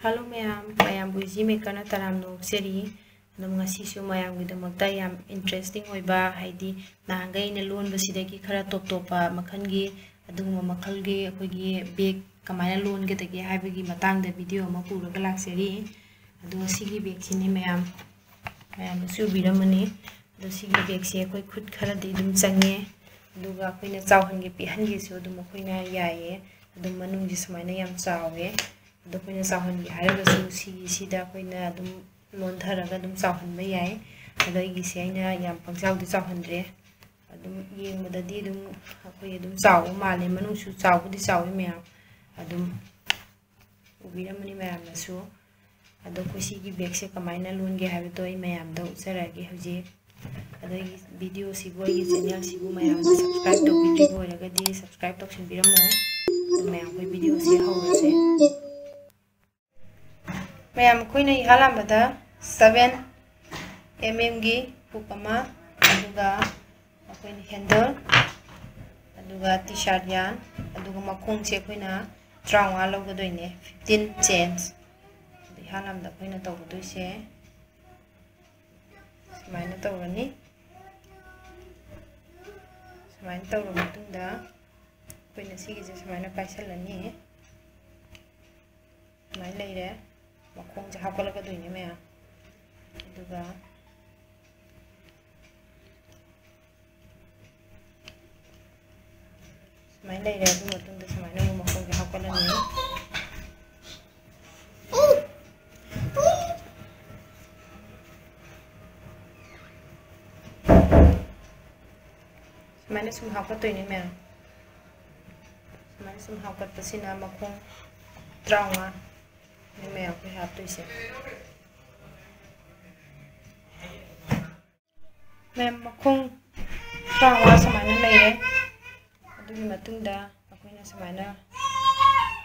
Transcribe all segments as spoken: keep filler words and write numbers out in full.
Hello ꯃꯌꯥꯝ, ꯃꯌꯥꯝꯕꯨ Easy Maker ꯅ ꯇꯔꯥꯝꯅ ꯑꯣꯛꯆꯔꯤ꯫ ꯑꯗꯨꯝ ꯉꯁꯤꯁꯨ ꯃꯌꯥꯝꯒꯤꯗꯃꯛꯇ ꯌꯥꯝ interesting ꯑꯣꯏꯕ, ꯍꯥꯏꯗꯤ ꯅꯍꯥꯟꯈꯩ ꯑꯩꯅ ꯂꯣꯟꯕꯁꯤꯗꯒꯤ ꯈꯔ ꯇꯣꯞ ꯇꯣꯞꯄ ꯃꯈꯜꯒꯤ, ꯑꯗꯨꯒꯨꯝꯕ ꯃꯈꯜꯒꯤ ꯑꯩꯈꯣꯏꯒꯤ bag ꯀꯃꯥꯏꯅ ꯂꯣꯟꯒꯗꯒꯦ ꯍꯥꯏꯕꯒꯤ ꯃꯇꯥꯡꯗ video ꯑꯃ ꯄꯨꯔꯒ ꯂꯥꯛꯆꯔꯤ꯫ ꯑꯗꯣ ꯁꯤꯒꯤ bag ꯁꯤꯅꯤ ꯃꯌꯥꯝ, ꯃꯌꯥꯝꯅꯁꯨ ꯎꯕꯤꯔꯝꯃꯅꯤ꯫ ꯑꯗꯣ ꯁꯤꯒꯤ bag ꯁꯦ ꯑꯩꯈꯣꯏ ꯈꯨꯠ ꯈꯔꯗꯤ ꯑꯗꯨꯝ ꯆꯪꯉꯦ, ꯑꯗꯨꯒ ꯑꯩꯈꯣꯏꯅ ꯆꯥꯎꯍꯟꯒꯦ ꯄꯤꯛꯍꯟꯒꯦꯁꯨ ꯑꯗꯨꯝ ꯑꯩꯈꯣꯏꯅ ꯌꯥꯏꯌꯦ꯫ ꯑꯗꯨꯝ ꯃꯅꯨꯡꯁꯦ ꯁꯨꯃꯥꯏꯅ ꯌꯥꯝ ꯆꯥꯎꯋꯦ꯫ ꯑꯗꯣ ꯑꯩꯈꯣꯏꯅ ꯆꯥꯎꯍꯟꯒꯦ ꯍꯥꯏꯔꯒꯁꯨ ꯁꯤꯒꯤꯁꯤꯗ ꯑꯩꯈꯣꯏꯅ ꯑꯗꯨꯝ ꯂꯣꯟꯊꯔꯒ ꯑꯗꯨꯝ ꯆꯥꯎꯍꯟꯕ ꯌꯥꯏ꯫ ꯑꯗꯣ ꯑꯩꯒꯤꯁꯦ ꯑꯩꯅ ꯌꯥꯝ ꯄꯪꯆꯥꯎꯗꯤ ꯆꯥꯎꯍꯟꯗ꯭ꯔꯦ꯫ ꯑꯗꯨꯝ ꯌꯦꯡꯕꯗꯗꯤ ꯑꯗꯨꯝ ꯑꯩꯈꯣꯏ ꯑꯗꯨꯝ ꯆꯥꯎꯕ ꯃꯥꯜꯂꯦ, ꯃꯅꯨꯡꯁꯨ ꯆꯥꯎꯕꯨꯗꯤ ꯆꯥꯎꯋꯤ ꯃꯌꯥꯝ꯫ ꯑꯗꯨꯝ ꯎꯕꯤꯔꯝꯃꯅꯤ ꯃꯌꯥꯝꯅꯁꯨ꯫ ꯑꯗꯣ ꯑꯩꯈꯣꯏ ꯁꯤꯒꯤ bag ꯁꯦ ꯀꯃꯥꯏꯅ ꯂꯣꯟꯒꯦ ꯍꯥꯏꯕꯗꯣ ꯑꯩ ꯃꯌꯥꯝꯗ ꯎꯠꯆꯔꯛꯑꯒꯦ ꯍꯧꯖꯤꯛ꯫ ꯑꯗꯣ ꯑꯩꯒꯤ video ꯁꯤꯕꯨ, ꯑꯩꯒꯤ channel ꯁꯤꯕꯨ ꯃꯌꯥꯝꯅ subscribe ꯇꯧꯕꯤꯗ꯭ꯔꯤꯕ ꯑꯣꯏꯔꯒꯗꯤ subscribe ꯇꯧꯁꯤꯟꯕꯤꯔꯝꯃꯣ꯫ ꯑꯗꯣ ꯃꯌꯥꯝ ꯑꯩꯈꯣꯏ video ꯁꯦ ꯍꯧꯔꯁꯦ꯫ ꯃꯌꯥꯝ ꯑꯩꯈꯣꯏꯅ ꯏꯍꯥꯟ ꯍꯥꯟꯕꯗ seven mm ꯒꯤ hook ꯑꯃ, ꯑꯗꯨꯒ ꯑꯩꯈꯣꯏꯅ handle, ꯑꯗꯨꯒ T-shirt yarn, ꯑꯗꯨꯒ ꯃꯈꯣꯡꯁꯦ ꯑꯩꯈꯣꯏꯅ ꯇꯔꯥꯃꯉꯥ ꯂꯧꯒꯗꯣꯏꯅꯦ, fifteen chains꯫ ꯑꯗꯨ ꯏꯍꯥꯟ ꯍꯥꯟꯕꯗ ꯑꯩꯈꯣꯏꯅ ꯇꯧꯒꯗꯣꯏꯁꯦ ꯁꯨꯃꯥꯏꯅ ꯇꯧꯔꯅꯤ꯫ ꯁꯨꯃꯥꯏꯅ ꯇꯧꯔꯕ ꯃꯇꯨꯡꯗ ꯑꯩꯈꯣꯏꯅ ꯁꯤꯒꯤꯁꯦ ꯁꯨꯃꯥꯏꯅ ꯄꯥꯏꯁꯜꯂꯅꯤ꯫ ꯁꯨꯃꯥꯏꯅ ꯂꯩꯔꯦ꯫ ꯃꯈꯣꯡꯁꯦ ꯍꯥꯞꯀꯠꯂꯛꯀꯗꯣꯏꯅꯦ ꯃꯌꯥꯝ꯫ ꯑꯗꯨꯒ ꯁꯨꯃꯥꯏꯅ ꯂꯩꯔꯦ꯫ ꯑꯗꯨ ꯃꯇꯨꯡꯗ ꯁꯨꯃꯥꯏꯅ ꯑꯃꯨꯛ ꯃꯈꯣꯡꯁꯦ ꯍꯥꯞꯀꯠꯂꯅꯤ꯫ ꯁꯨꯃꯥꯏꯅ ꯁꯨꯝ ꯍꯥꯞꯀꯠꯇꯣꯏꯅꯦ ꯃꯌꯥꯝ꯫ ꯁꯨꯃꯥꯏꯅ ꯁꯨꯝ ꯍꯥꯞꯀꯠꯄꯁꯤꯅ ꯃꯈꯣꯡ ꯇꯔꯥꯃꯉꯥ ꯅꯦ ꯃꯌꯥꯝ ꯑꯩꯈꯣꯏ ꯍꯥꯞꯇꯣꯏꯁꯦ꯫ ꯃꯌꯥꯝ ꯃꯈꯣꯡ ꯇꯔꯥꯃꯉꯥ ꯁꯨꯃꯥꯏꯅ ꯂꯩꯔꯦ꯫ ꯑꯗꯨꯒꯤ ꯃꯇꯨꯡꯗ ꯑꯩꯈꯣꯏꯅ ꯁꯨꯃꯥꯏꯅ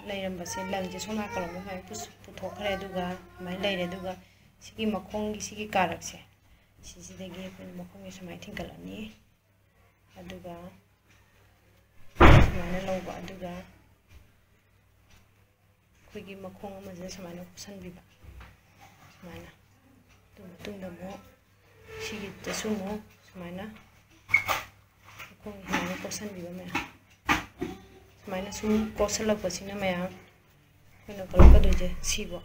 ꯂꯩꯔꯝꯕꯁꯦ, ꯂꯪꯁꯦ ꯁꯣꯝ ꯅꯥꯀꯜꯂꯣꯝꯗ ꯁꯨꯃꯥꯏꯅ ꯄꯨꯁ-, ꯄꯨꯊꯣꯛꯈ꯭ꯔꯦ꯫ ꯑꯗꯨꯒ ꯁꯨꯃꯥꯏꯅ ꯂꯩꯔꯦ꯫ ꯑꯗꯨꯒ ꯁꯤꯒꯤ ꯃꯈꯣꯡꯒꯤ ꯁꯤꯒꯤ ꯀꯥꯔꯛꯁꯦ, ꯁꯤꯁꯤꯗꯒꯤ ꯑꯩꯈꯣꯏꯅ ꯃꯈꯣꯡꯁꯦ ꯁꯨꯃꯥꯏꯅ ꯊꯤꯡꯒꯠꯂꯅꯤ꯫ ꯑꯗꯨꯒ ꯁꯨꯃꯥꯏꯅ ꯂꯧꯕ꯫ ꯑꯗꯨꯒ ꯑꯩꯈꯣꯏꯒꯤ ꯃꯈꯣꯡ ꯑꯃꯁꯤꯗ ꯁꯨꯃꯥꯏꯅ ꯀꯣꯠꯁꯟꯕꯤꯕ, ꯁꯨꯃꯥꯏꯅ꯫ ꯑꯗꯨ ꯃꯇꯨꯡꯗ ꯑꯃꯨꯛ ꯁꯤꯒꯤꯗꯁꯨ ꯑꯃꯨꯛ ꯁꯨꯃꯥꯏꯅ ꯃꯈꯣꯡ ꯁꯨꯃꯥꯏꯅ ꯀꯣꯠꯁꯟꯕꯤꯕ ꯃꯌꯥꯝ꯫ ꯁꯨꯃꯥꯏꯅ ꯁꯨꯝ ꯀꯣꯠꯁꯜꯂꯛꯄꯁꯤꯅ ꯃꯌꯥꯝ ꯑꯩꯈꯣꯏꯅ ꯀꯧꯔꯛꯀꯗꯣꯏꯁꯦ ꯁꯤꯕꯨ꯫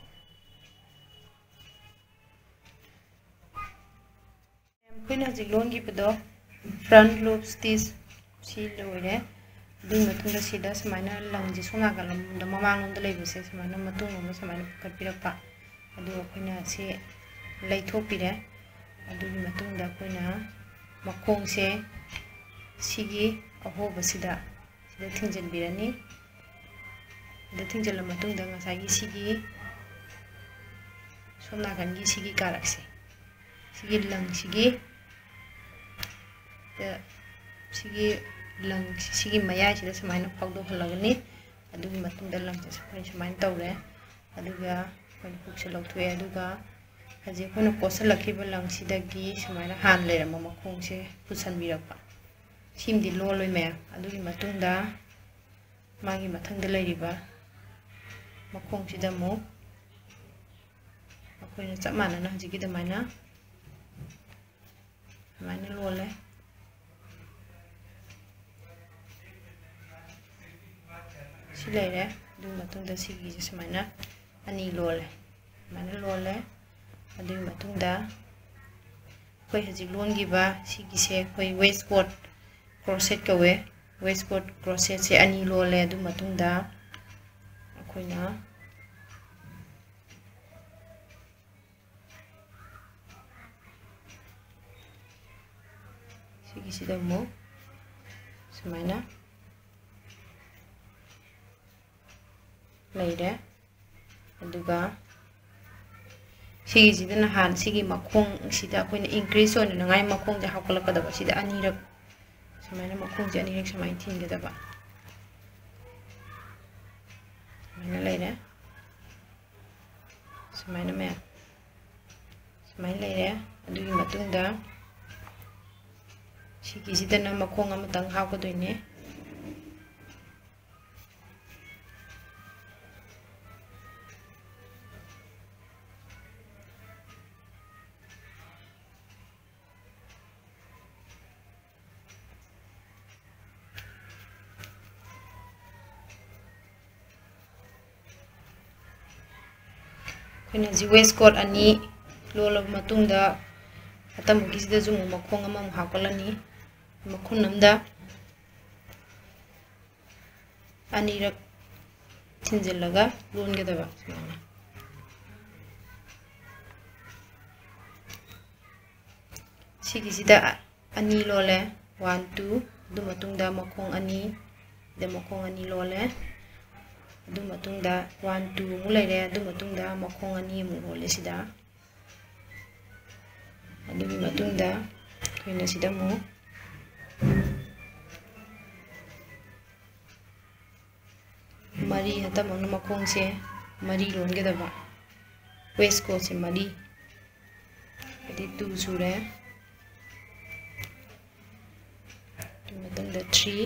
ꯑꯩꯈꯣꯏꯅ ꯍꯧꯖꯤꯛ ꯂꯣꯟꯈꯤꯕꯗꯣ front loop stitch ꯁꯤ ꯂꯣꯏꯔꯦ꯫ ꯑꯗꯨꯒꯤ ꯃꯇꯨꯡꯗ ꯁꯤꯗ ꯁꯨꯃꯥꯏꯅ ꯂꯪꯁꯦ ꯁꯣꯝ ꯅꯥꯀꯜꯂꯣꯝꯗ, ꯃꯃꯥꯡꯂꯣꯝꯗ ꯂꯩꯕꯁꯦ ꯁꯨꯃꯥꯏꯅ ꯃꯇꯨꯡꯂꯣꯝꯗ ꯁꯨꯃꯥꯏꯅ ꯄꯨꯈꯠꯄꯤꯔꯛꯄ꯫ ꯑꯗꯨꯒ ꯑꯩꯈꯣꯏꯅ ꯁꯤ ꯂꯩꯊꯣꯛꯄꯤꯔꯦ꯫ ꯑꯗꯨꯒꯤ ꯃꯇꯨꯡꯗ ꯑꯩꯈꯣꯏꯅ ꯃꯈꯣꯡꯁꯦ ꯁꯤꯒꯤ ꯑꯍꯣꯕꯁꯤꯗ ꯁꯤꯗ ꯊꯤꯡꯖꯤꯟꯕꯤꯔꯅꯤ꯫ ꯁꯤꯗ ꯊꯤꯡꯖꯤꯜꯂ ꯃꯇꯨꯡꯗ ꯉꯁꯥꯏꯒꯤ ꯁꯤꯒꯤ ꯁꯣꯝ ꯅꯥꯀꯟꯒꯤ ꯁꯤꯒꯤ ꯀꯥꯔꯛꯁꯦ, ꯁꯤꯒꯤ ꯂꯪꯁꯤꯒꯤ, ꯁꯤꯒꯤ ꯂꯪ, ꯁꯤꯒꯤ ꯃꯌꯥꯏꯁꯤꯗ ꯁꯨꯃꯥꯏꯅ ꯐꯥꯎꯗꯣꯛꯍꯜꯂꯒꯅꯤ꯫ ꯑꯗꯨꯒꯤ ꯃꯇꯨꯡꯗ ꯂꯪꯁꯦ ꯑꯩꯈꯣꯏꯅ ꯁꯨꯃꯥꯏꯅ ꯇꯧꯔꯦ꯫ ꯑꯗꯨꯒ ꯑꯩꯈꯣꯏꯅ ꯍꯨꯛꯁꯦ ꯂꯧꯊꯣꯛꯑꯦ꯫ ꯑꯗꯨꯒ ꯍꯧꯖꯤꯛ ꯑꯩꯈꯣꯏꯅ ꯀꯣꯠꯁꯤꯜꯂꯛꯈꯤꯕ ꯂꯪꯁꯤꯗꯒꯤ ꯁꯨꯃꯥꯏꯅ ꯍꯥꯟꯅ ꯂꯩꯔꯝꯕ ꯃꯈꯣꯡꯁꯦ ꯄꯨꯁꯟꯕꯤꯔꯛꯄ꯫ ꯁꯤꯃꯗꯤ ꯂꯣꯜꯂꯣꯏ ꯃꯌꯥꯝ꯫ ꯑꯗꯨꯒꯤ ꯃꯇꯨꯡꯗ ꯃꯥꯒꯤ ꯃꯊꯪꯗ ꯂꯩꯔꯤꯕ ꯃꯈꯣꯡꯁꯤꯗ ꯑꯃꯨꯛ ꯑꯩꯈꯣꯏꯅ ꯆꯞ ꯃꯥꯟꯅꯅ ꯍꯧꯖꯤꯛꯀꯤ ꯑꯗꯨꯃꯥꯏꯅ ꯁꯨꯃꯥꯏꯅ ꯂꯣꯜꯂꯦ꯫ ꯁꯤ ꯂꯩꯔꯦ꯫ ꯑꯗꯨꯒꯤ ꯃꯇꯨꯡꯗ ꯁꯤꯒꯤꯁꯦ ꯁꯨꯃꯥꯏꯅ ꯑꯅꯤ ꯂꯣꯜꯂꯦ꯫ ꯁꯨꯃꯥꯏꯅ ꯂꯣꯜꯂꯦ꯫ ꯑꯗꯨꯒꯤ ꯃꯇꯨꯡꯗ ꯑꯩꯈꯣꯏ ꯍꯧꯖꯤꯛ ꯂꯣꯟꯈꯤꯕ ꯁꯤꯒꯤꯁꯦ ꯑꯩꯈꯣꯏ waistcoat crochet ꯀꯧꯋꯦ꯫ Waistcoat crochetsꯁꯦ ꯑꯅꯤ ꯂꯣꯜꯂꯦ꯫ ꯑꯗꯨ ꯃꯇꯨꯡꯗ ꯑꯩꯈꯣꯏꯅ ꯁꯤꯒꯤꯁꯤꯗ ꯑꯃꯨꯛ ꯁꯨꯃꯥꯏꯅ ꯂꯩꯔꯦ꯫ ꯑꯗꯨꯒ ꯁꯤꯒꯤꯁꯤꯗ ꯅꯍꯥꯟ ꯁꯤꯒꯤ ꯃꯈꯣꯡꯁꯤꯗ ꯑꯩꯈꯣꯏꯅ increase ꯑꯣꯏꯅꯉꯥꯏ ꯃꯈꯣꯡꯁꯦ ꯍꯥꯞꯀꯠꯂꯛꯀꯗꯕ꯫ ꯁꯤꯗ ꯑꯅꯤꯔꯛ ꯁꯨꯃꯥꯏꯅ ꯃꯈꯣꯡꯁꯦ ꯑꯅꯤꯔꯛ ꯁꯨꯃꯥꯏꯅ ꯊꯤꯟꯒꯗꯕ꯫ ꯁꯨꯃꯥꯏꯅ ꯂꯩꯔꯦ꯫ ꯁꯨꯃꯥꯏꯅ ꯃꯌꯥꯝ ꯁꯨꯃꯥꯏꯅ ꯂꯩꯔꯦ꯫ ꯑꯗꯨꯒꯤ ꯃꯇꯨꯡꯗ ꯁꯤꯒꯤꯁꯤꯗꯅ ꯃꯈꯣꯡ ꯑꯃꯇꯪ ꯍꯥꯞꯀꯗꯣꯏꯅꯦ꯫ ꯑꯩꯈꯣꯏꯅ ꯍꯧꯖꯤꯛ ꯋꯦꯁ ꯀꯣꯠ ꯑꯅꯤ ꯂꯣꯜꯂꯕ ꯃꯇꯨꯡꯗ, ꯑꯇꯝꯕꯒꯤꯁꯤꯗꯁꯨ ꯑꯃꯨꯛ ꯃꯈꯣꯡ ꯑꯃꯃꯨꯛ ꯍꯥꯞꯀꯠꯂꯅꯤ꯫ ꯃꯈꯨꯟ ꯑꯃꯗ ꯑꯅꯤꯔꯛ ꯊꯤꯟꯖꯤꯜꯂꯒ ꯂꯣꯟꯒꯗꯕ ꯁꯨꯃꯥꯏꯅ꯫ ꯁꯤꯒꯤꯁꯤꯗ ꯑꯅꯤ ꯂꯣꯜꯂꯦ, ꯋꯥꯟ, ꯇꯨ꯫ ꯑꯗꯨ ꯃꯇꯨꯡꯗ ꯃꯈꯣꯡ ꯑꯅꯤ, ꯁꯤꯗ ꯃꯈꯣꯡ ꯑꯅꯤ ꯂꯣꯜꯂꯦ꯫ ꯑꯗꯨ ꯃꯇꯨꯡꯗ ꯋꯥꯟ, ꯇꯨ ꯑꯃꯨꯛ ꯂꯩꯔꯦ꯫ ꯑꯗꯨ ꯃꯇꯨꯡꯗ ꯃꯈꯣꯡ ꯑꯅꯤ ꯑꯃꯨꯛ ꯂꯣꯜꯂꯦ ꯁꯤꯗ꯫ ꯑꯗꯨꯒꯤ ꯃꯇꯨꯡꯗ ꯑꯩꯈꯣꯏꯅ ꯁꯤꯗ ꯑꯃꯨꯛ ꯃꯔꯤ, ꯑꯇꯝꯕꯅ ꯃꯈꯣꯡꯁꯦ ꯃꯔꯤ ꯂꯣꯟꯒꯗꯕ, ꯋꯦꯁ ꯀꯣꯠꯁꯦ ꯃꯔꯤ, ꯍꯥꯏꯗꯤ ꯇꯨ ꯁꯨꯔꯦ꯫ ꯑꯗꯨ ꯃꯇꯨꯡꯗ ꯊ꯭ꯔꯤ,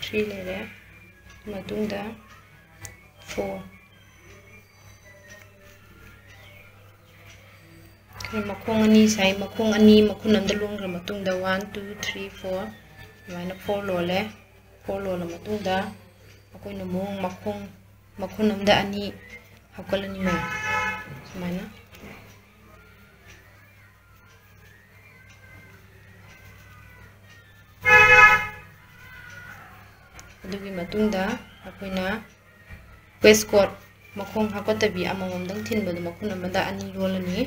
ꯊ꯭ꯔꯤ ꯂꯩꯔꯦ꯫ ꯃꯇꯨꯡꯗ ꯐꯣꯔ꯫ ꯑꯩꯈꯣꯏ ꯃꯈꯣꯡ ꯑꯅꯤ ꯁꯥꯏ, ꯃꯈꯣꯡ ꯑꯅꯤ ꯃꯈꯨꯟ ꯑꯃꯗ ꯂꯣꯟꯈ꯭ꯔ ꯃꯇꯨꯡꯗ ꯋꯥꯟ, ꯇꯨ, ꯊ꯭ꯔꯤ, ꯐꯣꯔ, ꯑꯗꯨꯃꯥꯏꯅ ꯐꯣꯔ ꯂꯣꯜꯂꯦ꯫ ꯐꯣꯔ ꯂꯣꯜꯂ ꯃꯇꯨꯡꯗ ꯑꯩꯈꯣꯏꯅ ꯑꯃꯨꯛ ꯃꯈꯣꯡ, ꯃꯈꯨꯟ ꯑꯃꯗ ꯑꯅꯤ ꯍꯥꯞꯀꯠꯂꯅꯤ ꯃꯌꯥꯝ ꯁꯨꯃꯥꯏꯅ꯫ ꯑꯗꯨꯒꯤ ꯃꯇꯨꯡꯗ ꯑꯩꯈꯣꯏꯅ ꯋꯦꯁ ꯀꯣꯠ ꯃꯈꯣꯡ ꯍꯥꯞꯀꯠꯇꯕꯤ ꯑꯃꯃꯝꯗꯪ ꯊꯤꯟꯕꯗꯣ ꯃꯈꯨꯟ ꯑꯃꯗ ꯑꯅꯤ ꯂꯣꯜꯂꯅꯤ꯫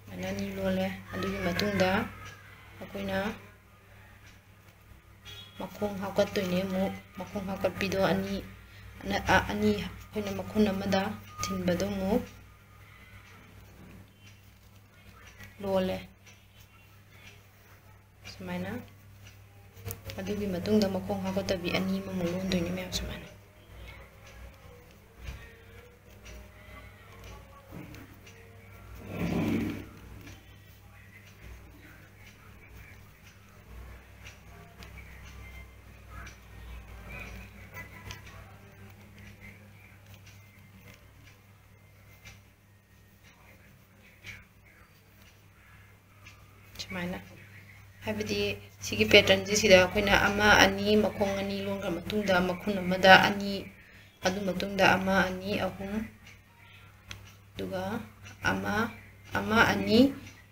ꯁꯨꯃꯥꯏꯅ ꯑꯅꯤ ꯂꯣꯜꯂꯦ꯫ ꯑꯗꯨꯒꯤ ꯃꯇꯨꯡꯗ ꯑꯩꯈꯣꯏꯅ ꯃꯈꯣꯡ ꯍꯥꯞꯀꯠꯇꯣꯏꯅꯦ꯫ ꯑꯃꯨꯛ ꯃꯈꯣꯡ ꯍꯥꯞꯀꯠꯄꯤꯗꯣ ꯑꯅꯤ, ꯑꯅ-, ꯑ-, ꯑꯅꯤ ꯑꯩꯈꯣꯏꯅ ꯃꯈꯨꯟ ꯑꯃꯗ ꯊꯤꯟꯕꯗꯣ ꯑꯃꯨꯛ ꯂꯣꯜꯂꯦ ꯁꯨꯃꯥꯏꯅ꯫ ꯑꯗꯨꯒꯤ ꯃꯇꯨꯡꯗ ꯃꯈꯣꯡ ꯍꯥꯞꯀꯠꯇꯕꯤ ꯑꯅꯤ ꯑꯃꯃꯨꯛ ꯂꯣꯟꯗꯣꯏꯅꯦ ꯃꯌꯥꯝ ꯁꯨꯃꯥꯏꯅ꯫ ꯁꯨꯃꯥꯏꯅ, ꯍꯥꯏꯕꯗꯤ ꯁꯤꯒꯤ patternꯁꯦ ꯁꯤꯗ ꯑꯩꯈꯣꯏꯅ ꯑꯃ, ꯑꯅꯤ, ꯃꯈꯣꯡ ꯑꯅꯤ ꯂꯣꯟꯈ꯭ꯔ ꯃꯇꯨꯡꯗ ꯃꯈꯨꯟ ꯑꯃꯗ ꯑꯅꯤ, ꯑꯗꯨ ꯃꯇꯨꯡꯗ ꯑꯃ, ꯑꯅꯤ, ꯑꯍꯨꯝ, ꯑꯗꯨꯒ ꯑꯃ, ꯑꯃ, ꯑꯅꯤ,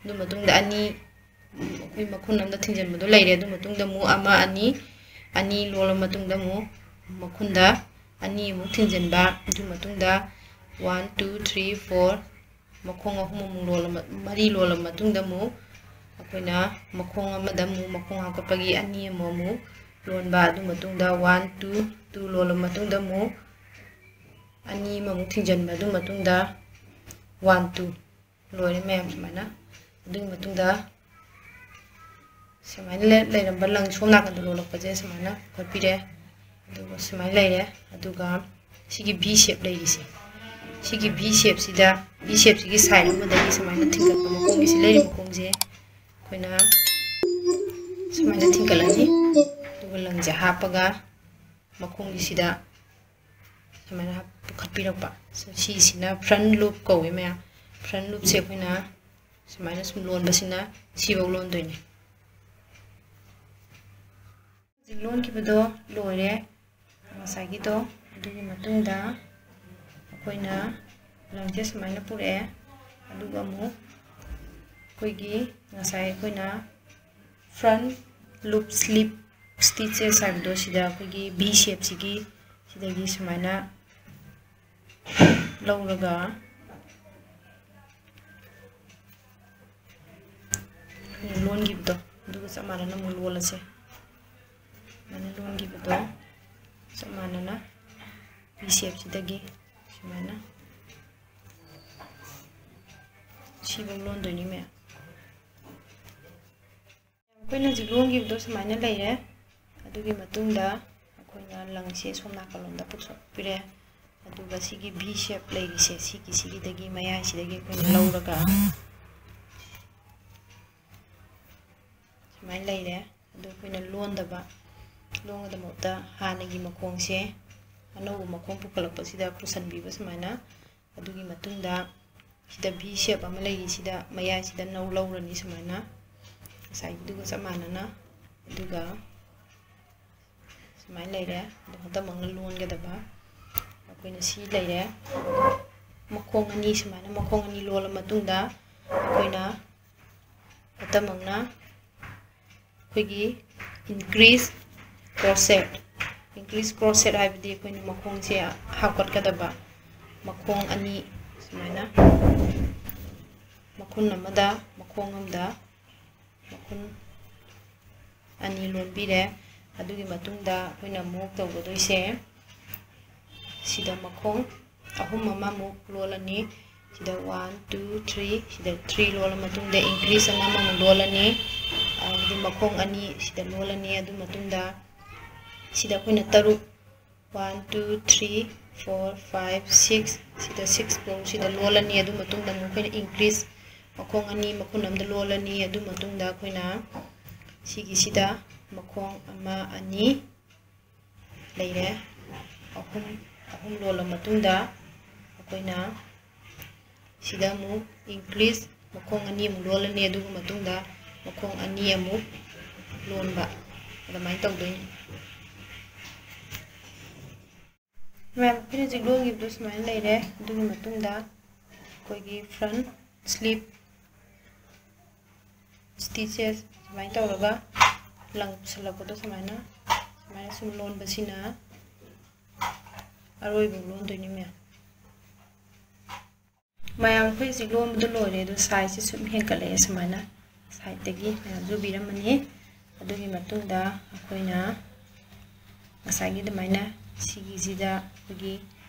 ꯑꯗꯨ ꯃꯇꯨꯡꯗ ꯑꯅꯤ, ꯎꯝ, ꯑꯩꯈꯣꯏ ꯃꯈꯨꯟ ꯑꯃꯗ ꯊꯤꯡꯖꯤꯟꯕꯗꯣ ꯂꯩꯔꯦ꯫ ꯑꯗꯨ ꯃꯇꯨꯡꯗ ꯑꯃꯨꯛ ꯑꯃ, ꯑꯅꯤ, ꯑꯅꯤ ꯂꯣꯜꯂ ꯃꯇꯨꯡꯗ ꯑꯃꯨꯛ ꯃꯈꯨꯟꯗ ꯑꯅꯤ ꯑꯃꯨꯛ ꯊꯤꯡꯖꯤꯟꯕ꯫ ꯑꯗꯨ ꯃꯇꯨꯡꯗ one, two, three, four, ꯃꯈꯣꯡ ꯑꯍꯨꯝ ꯑꯃꯨꯛ ꯂꯣꯜꯂ ꯃ-, ꯃꯔꯤ ꯂꯣꯜꯂ ꯃꯇꯨꯡꯗ ꯑꯃꯨꯛ ꯑꯩꯈꯣꯏꯅ ꯃꯈꯣꯡ ꯑꯃꯗ ꯑꯃꯨꯛ ꯃꯈꯣꯡ ꯍꯥꯞꯀꯠꯄꯒꯤ ꯑꯅꯤ ꯑꯃ ꯑꯃꯨꯛ ꯂꯣꯟꯕ꯫ ꯑꯗꯨ ꯃꯇꯨꯡꯗ one, two, two ꯂꯣꯜꯂ ꯃꯇꯨꯡꯗ ꯑꯃꯨꯛ ꯑꯅꯤ ꯑꯃꯃꯨꯛ ꯊꯤꯡꯖꯤꯟꯕ꯫ ꯑꯗꯨ ꯃꯇꯨꯡꯗ one, two꯫ ꯂꯣꯏꯔꯦ ꯃꯌꯥꯝ ꯁꯨꯃꯥꯏꯅ꯫ ꯑꯗꯨꯒꯤ ꯃꯇꯨꯡꯗ ꯁꯨꯃꯥꯏꯅ ꯂꯩ-, ꯂꯩꯔꯝꯕ ꯂꯪ ꯁꯣꯝ ꯅꯥꯀꯟꯗ ꯂꯣꯜꯂꯛꯄꯁꯦ ꯁꯨꯃꯥꯏꯅ ꯄꯨꯈꯠꯄꯤꯔꯦ꯫ ꯑꯗꯨꯒ ꯁꯨꯃꯥꯏꯅ ꯂꯩꯔꯦ꯫ ꯑꯗꯨꯒ ꯁꯤꯒꯤ V shape ꯂꯩꯔꯤꯁꯦ, ꯁꯤꯒꯤ V shapeꯁꯤꯗ, V shapeꯁꯤꯒꯤ side ꯑꯃꯗꯒꯤ ꯁꯨꯃꯥꯏꯅ ꯊꯤꯡꯒꯠꯄ ꯃꯈꯣꯡꯒꯤꯁꯤ ꯂꯩꯔꯤ ꯃꯈꯣꯡꯁꯦ ꯑꯩꯈꯣꯏꯅ ꯁꯨꯃꯥꯏꯅ ꯊꯤꯡꯒꯠꯂꯅꯤ꯫ ꯑꯗꯨꯒ ꯂꯪꯁꯦ ꯍꯥꯞꯄꯒ ꯃꯈꯣꯡꯒꯤꯁꯤꯗ ꯁꯨꯃꯥꯏꯅ ꯍꯥꯞ-, ꯄꯨꯈꯠꯄꯤꯔꯛꯄ꯫ ꯁꯤꯁꯤꯅ front loop ꯀꯧꯋꯦ ꯃꯌꯥꯝ꯫ Front loopꯁꯦ ꯑꯩꯈꯣꯏꯅ ꯁꯨꯃꯥꯏꯅ ꯁꯨꯝ ꯂꯣꯟꯕꯁꯤꯅ ꯁꯤꯐꯧ ꯂꯣꯟꯗꯣꯏꯅꯦ꯫ ꯍꯧꯖꯤꯛ ꯂꯣꯟꯈꯤꯕꯗꯣ ꯂꯣꯏꯔꯦ, ꯉꯁꯥꯏꯒꯤꯗꯣ꯫ ꯑꯗꯨꯒꯤ ꯃꯇꯨꯡꯗ ꯑꯩꯈꯣꯏꯅ ꯂꯪꯁꯦ ꯁꯨꯃꯥꯏꯅ ꯄꯨꯔꯛꯑꯦ꯫ ꯑꯗꯨꯒ ꯑꯃꯨꯛ ꯑꯩꯈꯣꯏꯒꯤ ꯉꯁꯥꯏ ꯑꯩꯈꯣꯏꯅ front loop slip stitches ꯍꯥꯏꯕꯗꯣ, ꯁꯤꯗ ꯑꯩꯈꯣꯏꯒꯤ V shapeꯁꯤꯒꯤ ꯁꯤꯗꯒꯤ ꯁꯨꯃꯥꯏꯅ ꯂꯧꯔꯒ ꯑꯩꯈꯣꯏꯅ ꯂꯣꯟꯈꯤꯕꯗꯣ ꯑꯗꯨꯒ ꯆꯞ ꯃꯥꯟꯅꯅ ꯑꯃꯨꯛ ꯂꯣꯜꯂꯁꯦ꯫ ꯁꯨꯃꯥꯏꯅ ꯂꯣꯟꯈꯤꯕꯗꯣ ꯆꯞ ꯃꯥꯟꯅꯅ V shapeꯁꯤꯗꯒꯤ ꯁꯨꯃꯥꯏꯅ ꯁꯤꯐꯧ ꯂꯣꯟꯗꯣꯏꯅꯤ ꯃꯌꯥꯝ꯫ ꯑꯩꯈꯣꯏꯅ ꯍꯧꯖꯤꯛ ꯂꯣꯟꯈꯤꯕꯗꯣ ꯁꯨꯃꯥꯏꯅ ꯂꯩꯔꯦ꯫ ꯑꯗꯨꯒꯤ ꯃꯇꯨꯡꯗ ꯑꯩꯈꯣꯏꯅ ꯂꯪꯁꯦ ꯁꯣꯝ ꯅꯥꯀꯜꯂꯣꯝꯗ ꯄꯨꯊꯣꯛꯄꯤꯔꯦ꯫ ꯑꯗꯨꯒ ꯁꯤꯒꯤ V shape ꯂꯩꯔꯤꯁꯦ, ꯁꯤꯒꯤ, ꯁꯤꯒꯤꯗꯒꯤ ꯃꯌꯥꯏꯁꯤꯗꯒꯤ ꯑꯩꯈꯣꯏꯅ ꯂꯧꯔꯒ ꯁꯨꯃꯥꯏꯅ ꯂꯩꯔꯦ꯫ ꯑꯗꯨ ꯑꯩꯈꯣꯏꯅ ꯂꯣꯟꯗꯕ, ꯂꯣꯟꯒꯗꯕꯃꯛꯇ ꯍꯥꯟꯅꯒꯤ ꯃꯈꯣꯡꯁꯦ ꯑꯅꯧꯕ ꯃꯈꯣꯡ ꯄꯨꯈꯠꯂꯛꯄꯁꯤꯗ ꯄꯨꯁꯟꯕꯤꯕ ꯁꯨꯃꯥꯏꯅ꯫ ꯑꯗꯨꯒꯤ ꯃꯇꯨꯡꯗ ꯁꯤꯗ V shape ꯑꯃ ꯂꯩꯔꯤꯁꯤꯗ ꯃꯌꯥꯏꯁꯤꯗ ꯅꯧ ꯂꯧꯔꯅꯤ ꯁꯨꯃꯥꯏꯅ꯫ ꯉꯁꯥꯏꯒꯤꯗꯨꯒ ꯆꯞ ꯃꯥꯟꯅꯅ꯫ ꯑꯗꯨꯒ ꯁꯨꯃꯥꯏꯅ ꯂꯩꯔꯦ꯫ ꯑꯗꯣ ꯍꯟꯗꯛꯃꯛꯅ ꯂꯣꯟꯒꯗꯕ ꯑꯩꯈꯣꯏꯅ ꯁꯤ ꯂꯩꯔꯦ꯫ ꯃꯈꯣꯡ ꯑꯅꯤ, ꯁꯨꯃꯥꯏꯅ ꯃꯈꯣꯡ ꯑꯅꯤ ꯂꯣꯜꯂ ꯃꯇꯨꯡꯗ ꯑꯩꯈꯣꯏꯅ ꯍꯟꯗꯛꯃꯛꯅ ꯑꯩꯈꯣꯏꯒꯤ increase crochet, increase crochet ꯍꯥꯏꯕꯗꯤ ꯑꯩꯈꯣꯏꯅ ꯃꯈꯣꯡꯁꯦ ꯍꯥꯞꯀꯠꯀꯗꯕ꯫ ꯃꯈꯣꯡ ꯑꯅꯤ ꯁꯨꯃꯥꯏꯅ, ꯃꯈꯨꯟ ꯑꯃꯗ ꯃꯈꯣꯡ ꯑꯃꯗ ꯃꯈꯨꯟ ꯑꯅꯤ ꯂꯣꯟꯕꯤꯔꯦ꯫ ꯑꯗꯨꯒꯤ ꯃꯇꯨꯡꯗ ꯑꯩꯈꯣꯏꯅ ꯑꯃꯨꯛ ꯇꯧꯒꯗꯣꯏꯁꯦ, ꯁꯤꯗ ꯃꯈꯣꯡ ꯑꯍꯨꯝ ꯑꯃꯃꯨꯛ ꯂꯣꯜꯂꯅꯤ꯫ ꯁꯤꯗ one, two, three, ꯁꯤꯗ three ꯂꯣꯜꯂ ꯃꯇꯨꯡꯗ increase ꯑꯃꯃꯨꯛ ꯂꯣꯜꯂꯅꯤ꯫ ꯑꯗꯨ ꯃꯈꯣꯡ ꯑꯅꯤ ꯁꯤꯗ ꯂꯣꯜꯂꯅꯤ꯫ ꯑꯗꯨ ꯃꯇꯨꯡꯗ ꯁꯤꯗ ꯑꯩꯈꯣꯏꯅ ꯇꯔꯨꯛ, one, two, three, four, five, six, ꯁꯤꯗ six ꯐꯥꯎ ꯁꯤꯗ ꯂꯣꯜꯂꯅꯤ꯫ ꯑꯗꯨ ꯃꯇꯨꯡꯗ ꯑꯃꯨꯛ ꯑꯩꯈꯣꯏꯅ increase ꯃꯈꯣꯡ ꯑꯅꯤ ꯃꯈꯨꯟ ꯑꯃꯗ ꯂꯣꯜꯂꯅꯤ꯫ ꯑꯗꯨ ꯃꯇꯨꯡꯗ ꯑꯩꯈꯣꯏꯅ ꯁꯤꯒꯤꯁꯤꯗ ꯃꯈꯣꯡ ꯑꯃ, ꯑꯅꯤ ꯂꯩꯔꯦ꯫ ꯑꯍꯨꯝ, ꯑꯍꯨꯝ ꯂꯣꯜꯂ ꯃꯇꯨꯡꯗ ꯑꯩꯈꯣꯏꯅ ꯁꯤꯗ ꯑꯃꯨꯛ increase ꯃꯈꯣꯡ ꯑꯅꯤ ꯑꯃꯨꯛ ꯂꯣꯜꯂꯅꯤ꯫ ꯑꯗꯨꯒꯤ ꯃꯇꯨꯡꯗ ꯃꯈꯣꯡ ꯑꯅꯤ ꯑꯃꯨꯛ ꯂꯣꯟꯕ, ꯑꯗꯨꯃꯥꯏꯅ ꯇꯧꯗꯣꯏꯅꯤ꯫ ꯃꯌꯥꯝ, ꯑꯩꯈꯣꯏꯅ ꯍꯧꯖꯤꯛ ꯂꯣꯟꯈꯤꯕꯗꯣ ꯁꯨꯃꯥꯏꯅ ꯂꯩꯔꯦ꯫ ꯑꯗꯨꯒꯤ ꯃꯇꯨꯡꯗ ꯑꯩꯈꯣꯏꯒꯤ front slip stitches ꯁꯨꯃꯥꯏꯅ ꯇꯧꯔꯒ ꯂꯪ ꯄꯨꯁꯜꯂꯛꯄꯗꯣ ꯁꯨꯃꯥꯏꯅ, ꯁꯨꯃꯥꯏꯅ ꯁꯨꯝ ꯂꯣꯟꯕꯁꯤꯅ ꯑꯔꯣꯏꯕ ꯂꯣꯟꯗꯣꯏꯅꯤ ꯃꯌꯥꯝ꯫ ꯃꯌꯥꯝ, ꯑꯩꯈꯣꯏ ꯍꯧꯖꯤꯛ ꯂꯣꯟꯕꯗꯣ ꯂꯣꯏꯔꯦ꯫ ꯑꯗꯣ sideꯁꯦ ꯁꯨꯝ ꯍꯦꯟꯒꯠꯂꯛꯑꯦ ꯁꯨꯃꯥꯏꯅ, sideꯇꯒꯤ ꯃꯌꯥꯝꯁꯨ ꯎꯕꯤꯔꯝꯃꯅꯤ꯫ ꯑꯗꯨꯒꯤ ꯃꯇꯨꯡꯗ ꯑꯩꯈꯣꯏꯅ ꯉꯁꯥꯏꯒꯤ ꯑꯗꯨꯃꯥꯏꯅ ꯁꯤꯒꯤꯁꯤꯗ ꯑꯩꯈꯣꯏꯒꯤ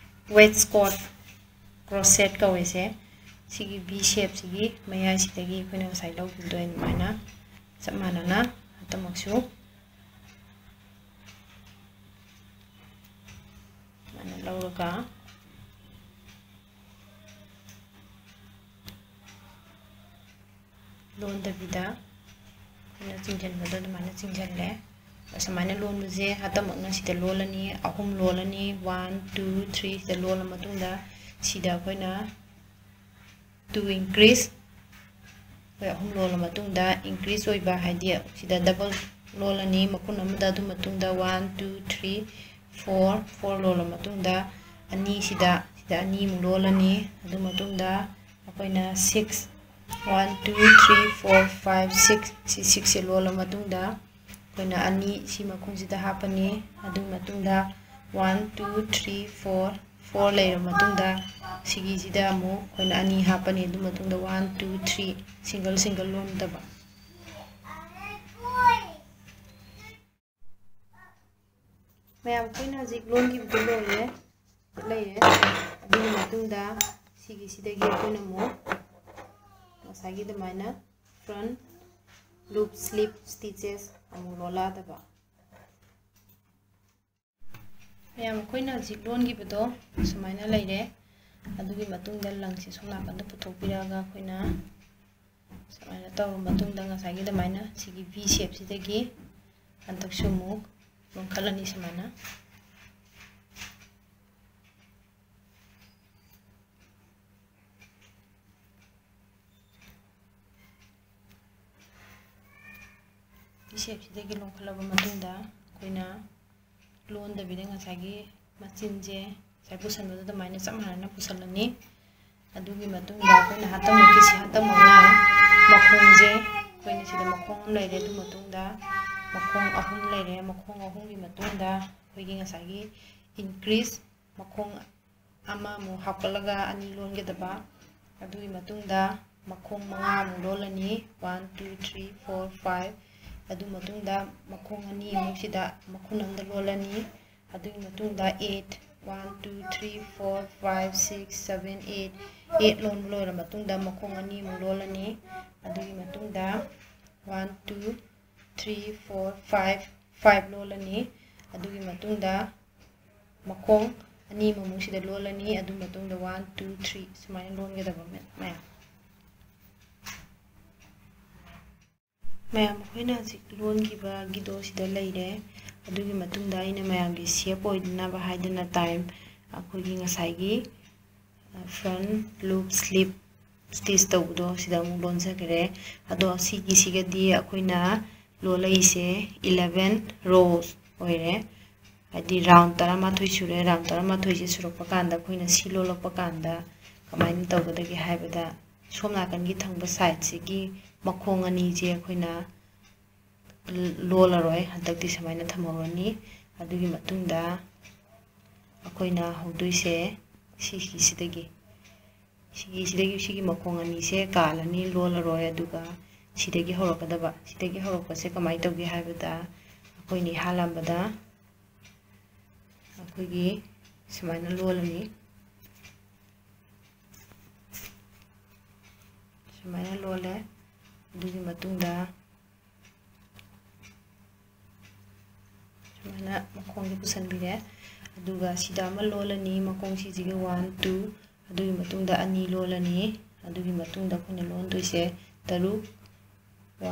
waistcoat crochet ꯀꯧꯋꯦꯁꯦ, ꯁꯤꯒꯤ V shapeꯁꯤꯒꯤ ꯃꯌꯥꯏꯁꯤꯗꯒꯤ ꯑꯩꯈꯣꯏꯅ ꯉꯁꯥꯏ ꯂꯧꯈꯤꯕꯗꯣ ꯑꯗꯨꯃꯥꯏꯅ ꯆꯞ ꯃꯥꯟꯅꯅ ꯍꯟꯗꯛꯃꯛꯁꯨ ꯁꯨꯃꯥꯏꯅ ꯂꯧꯔꯒ ꯂꯣꯟꯗꯕꯤꯗ ꯑꯩꯈꯣꯏꯅ ꯆꯤꯡꯁꯤꯟꯕꯗꯣ ꯑꯗꯨꯃꯥꯏꯅ ꯆꯤꯡꯁꯤꯜꯂꯦ꯫ ꯑꯁꯨꯃꯥꯏꯅ ꯂꯣꯟꯕꯁꯦ ꯍꯟꯗꯛꯃꯛꯅ ꯁꯤꯗ ꯂꯣꯜꯂꯅꯤ, ꯑꯍꯨꯝ ꯂꯣꯜꯂꯅꯤ, one, two, three ꯁꯤꯗ ꯂꯣꯜꯂ ꯃꯇꯨꯡꯗ ꯁꯤꯗ ꯑꯩꯈꯣꯏꯅ two increase ꯑꯩꯈꯣꯏ ꯑꯍꯨꯝ ꯂꯣꯜꯂ ꯃꯇꯨꯡꯗ increase ꯑꯣꯏꯕ, ꯍꯥꯏꯗꯤ ꯁꯤꯗ double ꯂꯣꯜꯂꯅꯤ ꯃꯈꯨꯟ ꯑꯃꯗ꯫ ꯑꯗꯨ ꯃꯇꯨꯡꯗ one, two, three, four, four ꯂꯣꯜꯂ ꯃꯇꯨꯡꯗ ꯑꯅꯤꯁꯤꯗ, ꯁꯤꯗ ꯑꯅꯤꯃꯨꯛ ꯂꯣꯜꯂꯅꯤ꯫ ꯑꯗꯨ ꯃꯇꯨꯡꯗ ꯑꯩꯈꯣꯏꯅ six, one, two, three, four, five, six, ꯁꯤ sixꯁꯦ ꯂꯣꯜꯂ ꯃꯇꯨꯡꯗ ꯑꯩꯈꯣꯏꯅ ꯑꯅꯤ ꯁꯤ ꯃꯈꯨꯝꯁꯤꯗ ꯍꯥꯞꯄꯅꯤ꯫ ꯑꯗꯨ ꯃꯇꯨꯡꯗ one, two, three, four, four ꯂꯩꯔꯕ ꯃꯇꯨꯡꯗ ꯁꯤꯒꯤꯁꯤꯗ ꯑꯃꯨꯛ ꯑꯩꯈꯣꯏꯅ ꯑꯅꯤ ꯍꯥꯞꯄꯅꯤ꯫ ꯑꯗꯨ ꯃꯇꯨꯡꯗ one, two, three, single single ꯂꯣꯟꯗꯕ꯫ ꯃꯌꯥꯝ, ꯑꯩꯈꯣꯏꯅ ꯍꯧꯖꯤꯛ ꯂꯣꯟꯈꯤꯕꯗꯨ ꯂꯣꯏꯔꯦ, ꯂꯩꯔꯦ꯫ ꯑꯗꯨꯒꯤ ꯃꯇꯨꯡꯗ ꯁꯤꯒꯤꯁꯤꯗꯒꯤ ꯑꯩꯈꯣꯏꯅ ꯑꯃꯨꯛ ꯉꯁꯥꯏꯒꯤ ꯑꯗꯨꯃꯥꯏꯅ front loop slip stitches ꯑꯃꯨꯛ ꯂꯣꯜꯂꯛꯑꯗꯕ꯫ ꯃꯌꯥꯝ, ꯑꯩꯈꯣꯏꯅ ꯍꯧꯖꯤꯛ ꯂꯣꯟꯈꯤꯕꯗꯣ ꯁꯨꯃꯥꯏꯅ ꯂꯩꯔꯦ꯫ ꯑꯗꯨꯒꯤ ꯃꯇꯨꯡꯗ ꯂꯪꯁꯦ ꯁꯣꯝ ꯅꯥꯀꯟꯗ ꯄꯨꯊꯣꯛꯄꯤꯔꯛꯑꯒ ꯑꯩꯈꯣꯏꯅ ꯁꯨꯃꯥꯏꯅ ꯇꯧꯔꯕ ꯃꯇꯨꯡꯗ ꯉꯁꯥꯏꯒꯤ ꯑꯗꯨꯃꯥꯏꯅ ꯁꯤꯒꯤ V shapeꯁꯤꯗꯒꯤ ꯍꯟꯗꯛꯁꯨ ꯑꯃꯨꯛ ꯂꯣꯟꯈꯠꯂꯅꯤ ꯁꯨꯃꯥꯏꯅ꯫ V shapeꯁꯤꯗꯒꯤ ꯂꯣꯟꯈꯠꯂꯕ ꯃꯇꯨꯡꯗ ꯑꯩꯈꯣꯏꯅ ꯂꯣꯟꯗꯕꯤꯗ ꯉꯁꯥꯏꯒꯤ ꯃꯆꯤꯟꯁꯦ ꯉꯁꯥꯏ ꯄꯨꯁꯟꯕꯗꯣ ꯑꯗꯨꯃꯥꯏꯅ ꯆꯞ ꯃꯥꯟꯅꯅ ꯄꯨꯁꯜꯂꯅꯤ꯫ ꯑꯗꯨꯒꯤ ꯃꯇꯨꯡꯗ ꯑꯩꯈꯣꯏꯅ ꯍꯟꯗꯛꯃꯛꯀꯤꯁꯤ, ꯍꯟꯗꯛꯃꯛꯅ ꯃꯈꯣꯡꯁꯦ, ꯑꯩꯈꯣꯏꯅ ꯁꯤꯗ ꯃꯈꯣꯡ ꯑꯃ ꯂꯩꯔꯦ, ꯑꯗꯨ ꯃꯇꯨꯡꯗ ꯃꯈꯣꯡ ꯑꯍꯨꯝ ꯂꯩꯔꯦ꯫ ꯃꯈꯣꯡ ꯑꯍꯨꯝꯒꯤ ꯃꯇꯨꯡꯗ ꯑꯩꯈꯣꯏꯒꯤ ꯉꯁꯥꯏꯒꯤ increase ꯃꯈꯣꯡ ꯑꯃꯃꯨꯛ ꯍꯥꯞꯀꯠꯂꯒ ꯑꯅꯤ ꯂꯣꯟꯒꯗꯕ꯫ ꯑꯗꯨꯒꯤ ꯃꯇꯨꯡꯗ ꯃꯈꯣꯡ ꯃꯉꯥꯃꯨꯛ ꯂꯣꯜꯂꯅꯤ, one, two, three, four, five꯫ ꯑꯗꯨ ꯃꯇꯨꯡꯗ ꯃꯈꯣꯡ ꯑꯅꯤꯃꯨꯛ ꯁꯤꯗ ꯃꯈꯨꯟ ꯑꯃꯗ ꯂꯣꯜꯂꯅꯤ꯫ ꯑꯗꯨꯒꯤ ꯃꯇꯨꯡꯗ eight, one, two, three, four, five, six, seven, eight, eight ꯂꯣꯟꯕ ꯂꯣꯏꯔ ꯃꯇꯨꯡꯗ ꯃꯈꯣꯡ ꯑꯅꯤꯃꯨꯛ ꯂꯣꯜꯂꯅꯤ꯫ ꯑꯗꯨꯒꯤ ꯃꯇꯨꯡꯗ one, two, three, four, five, five ꯂꯣꯜꯂꯅꯤ꯫ ꯑꯗꯨꯒꯤ ꯃꯇꯨꯡꯗ ꯃꯈꯣꯡ ꯑꯅꯤ ꯑꯃꯃꯨꯛ ꯁꯤꯗ ꯂꯣꯜꯂꯅꯤ꯫ ꯑꯗꯨ ꯃꯇꯨꯡꯗ one, two, three ꯁꯨꯃꯥꯏꯅ ꯂꯣꯟꯒꯗꯕ ꯃꯌꯥꯝ꯫ ꯃꯌꯥꯝ, ꯑꯩꯈꯣꯏꯅ ꯍꯧꯖꯤꯛ ꯂꯣꯟꯈꯤꯕꯒꯤꯗꯣ ꯁꯤꯗ ꯂꯩꯔꯦ꯫ ꯑꯗꯨꯒꯤ ꯃꯇꯨꯡꯗ ꯑꯩꯅ ꯃꯌꯥꯝꯒꯤ shape ꯑꯣꯏꯅꯕ ꯍꯥꯏꯗꯅ time ꯑꯩꯈꯣꯏꯒꯤ ꯉꯁꯥꯏꯒꯤ, ꯑ, front loop slip stitch ꯇꯧꯕꯗꯣ ꯁꯤꯗ ꯑꯃꯨꯛ ꯂꯣꯟꯖꯈ꯭ꯔꯦ꯫ ꯑꯗꯣ ꯁꯤꯒꯤꯁꯤꯒꯗꯤ ꯑꯩꯈꯣꯏꯅ ꯂꯣꯜꯂꯛꯏꯁꯦ eleven rows ꯑꯣꯏꯔꯦ꯫ ꯍꯥꯏꯗꯤ round ꯇꯔꯥꯃꯥꯊꯣꯏ ꯁꯨꯔꯦ꯫ Round ꯇꯔꯥꯃꯥꯊꯣꯏꯁꯦ ꯁꯨꯔꯛꯄ ꯀꯥꯟꯗ ꯑꯩꯈꯣꯏꯅ ꯁꯤ ꯂꯣꯜꯂꯛꯄ ꯀꯥꯟꯗ ꯀꯃꯥꯏꯅ ꯇꯧꯒꯗꯒꯦ ꯍꯥꯏꯕꯗ, ꯁꯣꯝ ꯅꯥꯀꯟꯒꯤ ꯊꯪꯕ sideꯁꯤꯒꯤ ꯃꯈꯣꯡ ꯑꯅꯤꯁꯦ ꯑꯩꯈꯣꯏꯅ ꯂꯣꯜꯂꯔꯣꯏ, ꯍꯟꯗꯛꯇꯤ ꯁꯨꯃꯥꯏꯅ ꯊꯝꯍꯧꯔꯅꯤ꯫ ꯑꯗꯨꯒꯤ ꯃꯇꯨꯡꯗ ꯑꯩꯈꯣꯏꯅ ꯍꯧꯗꯣꯏꯁꯦ ꯁꯤꯒꯤꯁꯤꯗꯒꯤ, ꯁꯤꯒꯤꯁꯤꯗꯒꯤ ꯁꯤꯒꯤ ꯃꯈꯣꯡ ꯑꯅꯤꯁꯦ ꯀꯥꯜꯂꯅꯤ, ꯂꯣꯜꯂꯔꯣꯏ꯫ ꯑꯗꯨꯒ ꯁꯤꯗꯒꯤ ꯍꯧꯔꯛꯀꯗꯕ, ꯁꯤꯗꯒꯤ ꯍꯧꯔꯛꯄꯁꯦ ꯀꯃꯥꯏꯅ ꯇꯧꯒꯦ ꯍꯥꯏꯕꯗ, ꯑꯩꯈꯣꯏꯅ ꯏꯍꯥꯟ ꯍꯥꯟꯕꯗ ꯑꯩꯈꯣꯏꯒꯤ ꯁꯨꯃꯥꯏꯅ ꯂꯣꯜꯂꯅꯤ꯫ ꯁꯨꯃꯥꯏꯅ ꯂꯣꯜꯂꯦ꯫ ꯑꯗꯨꯒꯤ ꯃꯇꯨꯡꯗ ꯁꯨꯃꯥꯏꯅ ꯃꯈꯣꯡꯁꯦ ꯄꯨꯁꯟꯕꯤꯔꯦ꯫ ꯑꯗꯨꯒ ꯁꯤꯗ ꯑꯃ ꯂꯣꯜꯂꯅꯤ, ꯃꯈꯣꯡꯁꯤꯁꯤꯒꯤ one, two, ꯑꯗꯨꯒꯤ ꯃꯇꯨꯡꯗ ꯑꯅꯤ ꯂꯣꯜꯂꯅꯤ꯫ ꯑꯗꯨꯒꯤ ꯃꯇꯨꯡꯗ ꯑꯩꯈꯣꯏꯅ ꯂꯣꯟꯗꯣꯏꯁꯦ ꯇꯔꯨꯛ,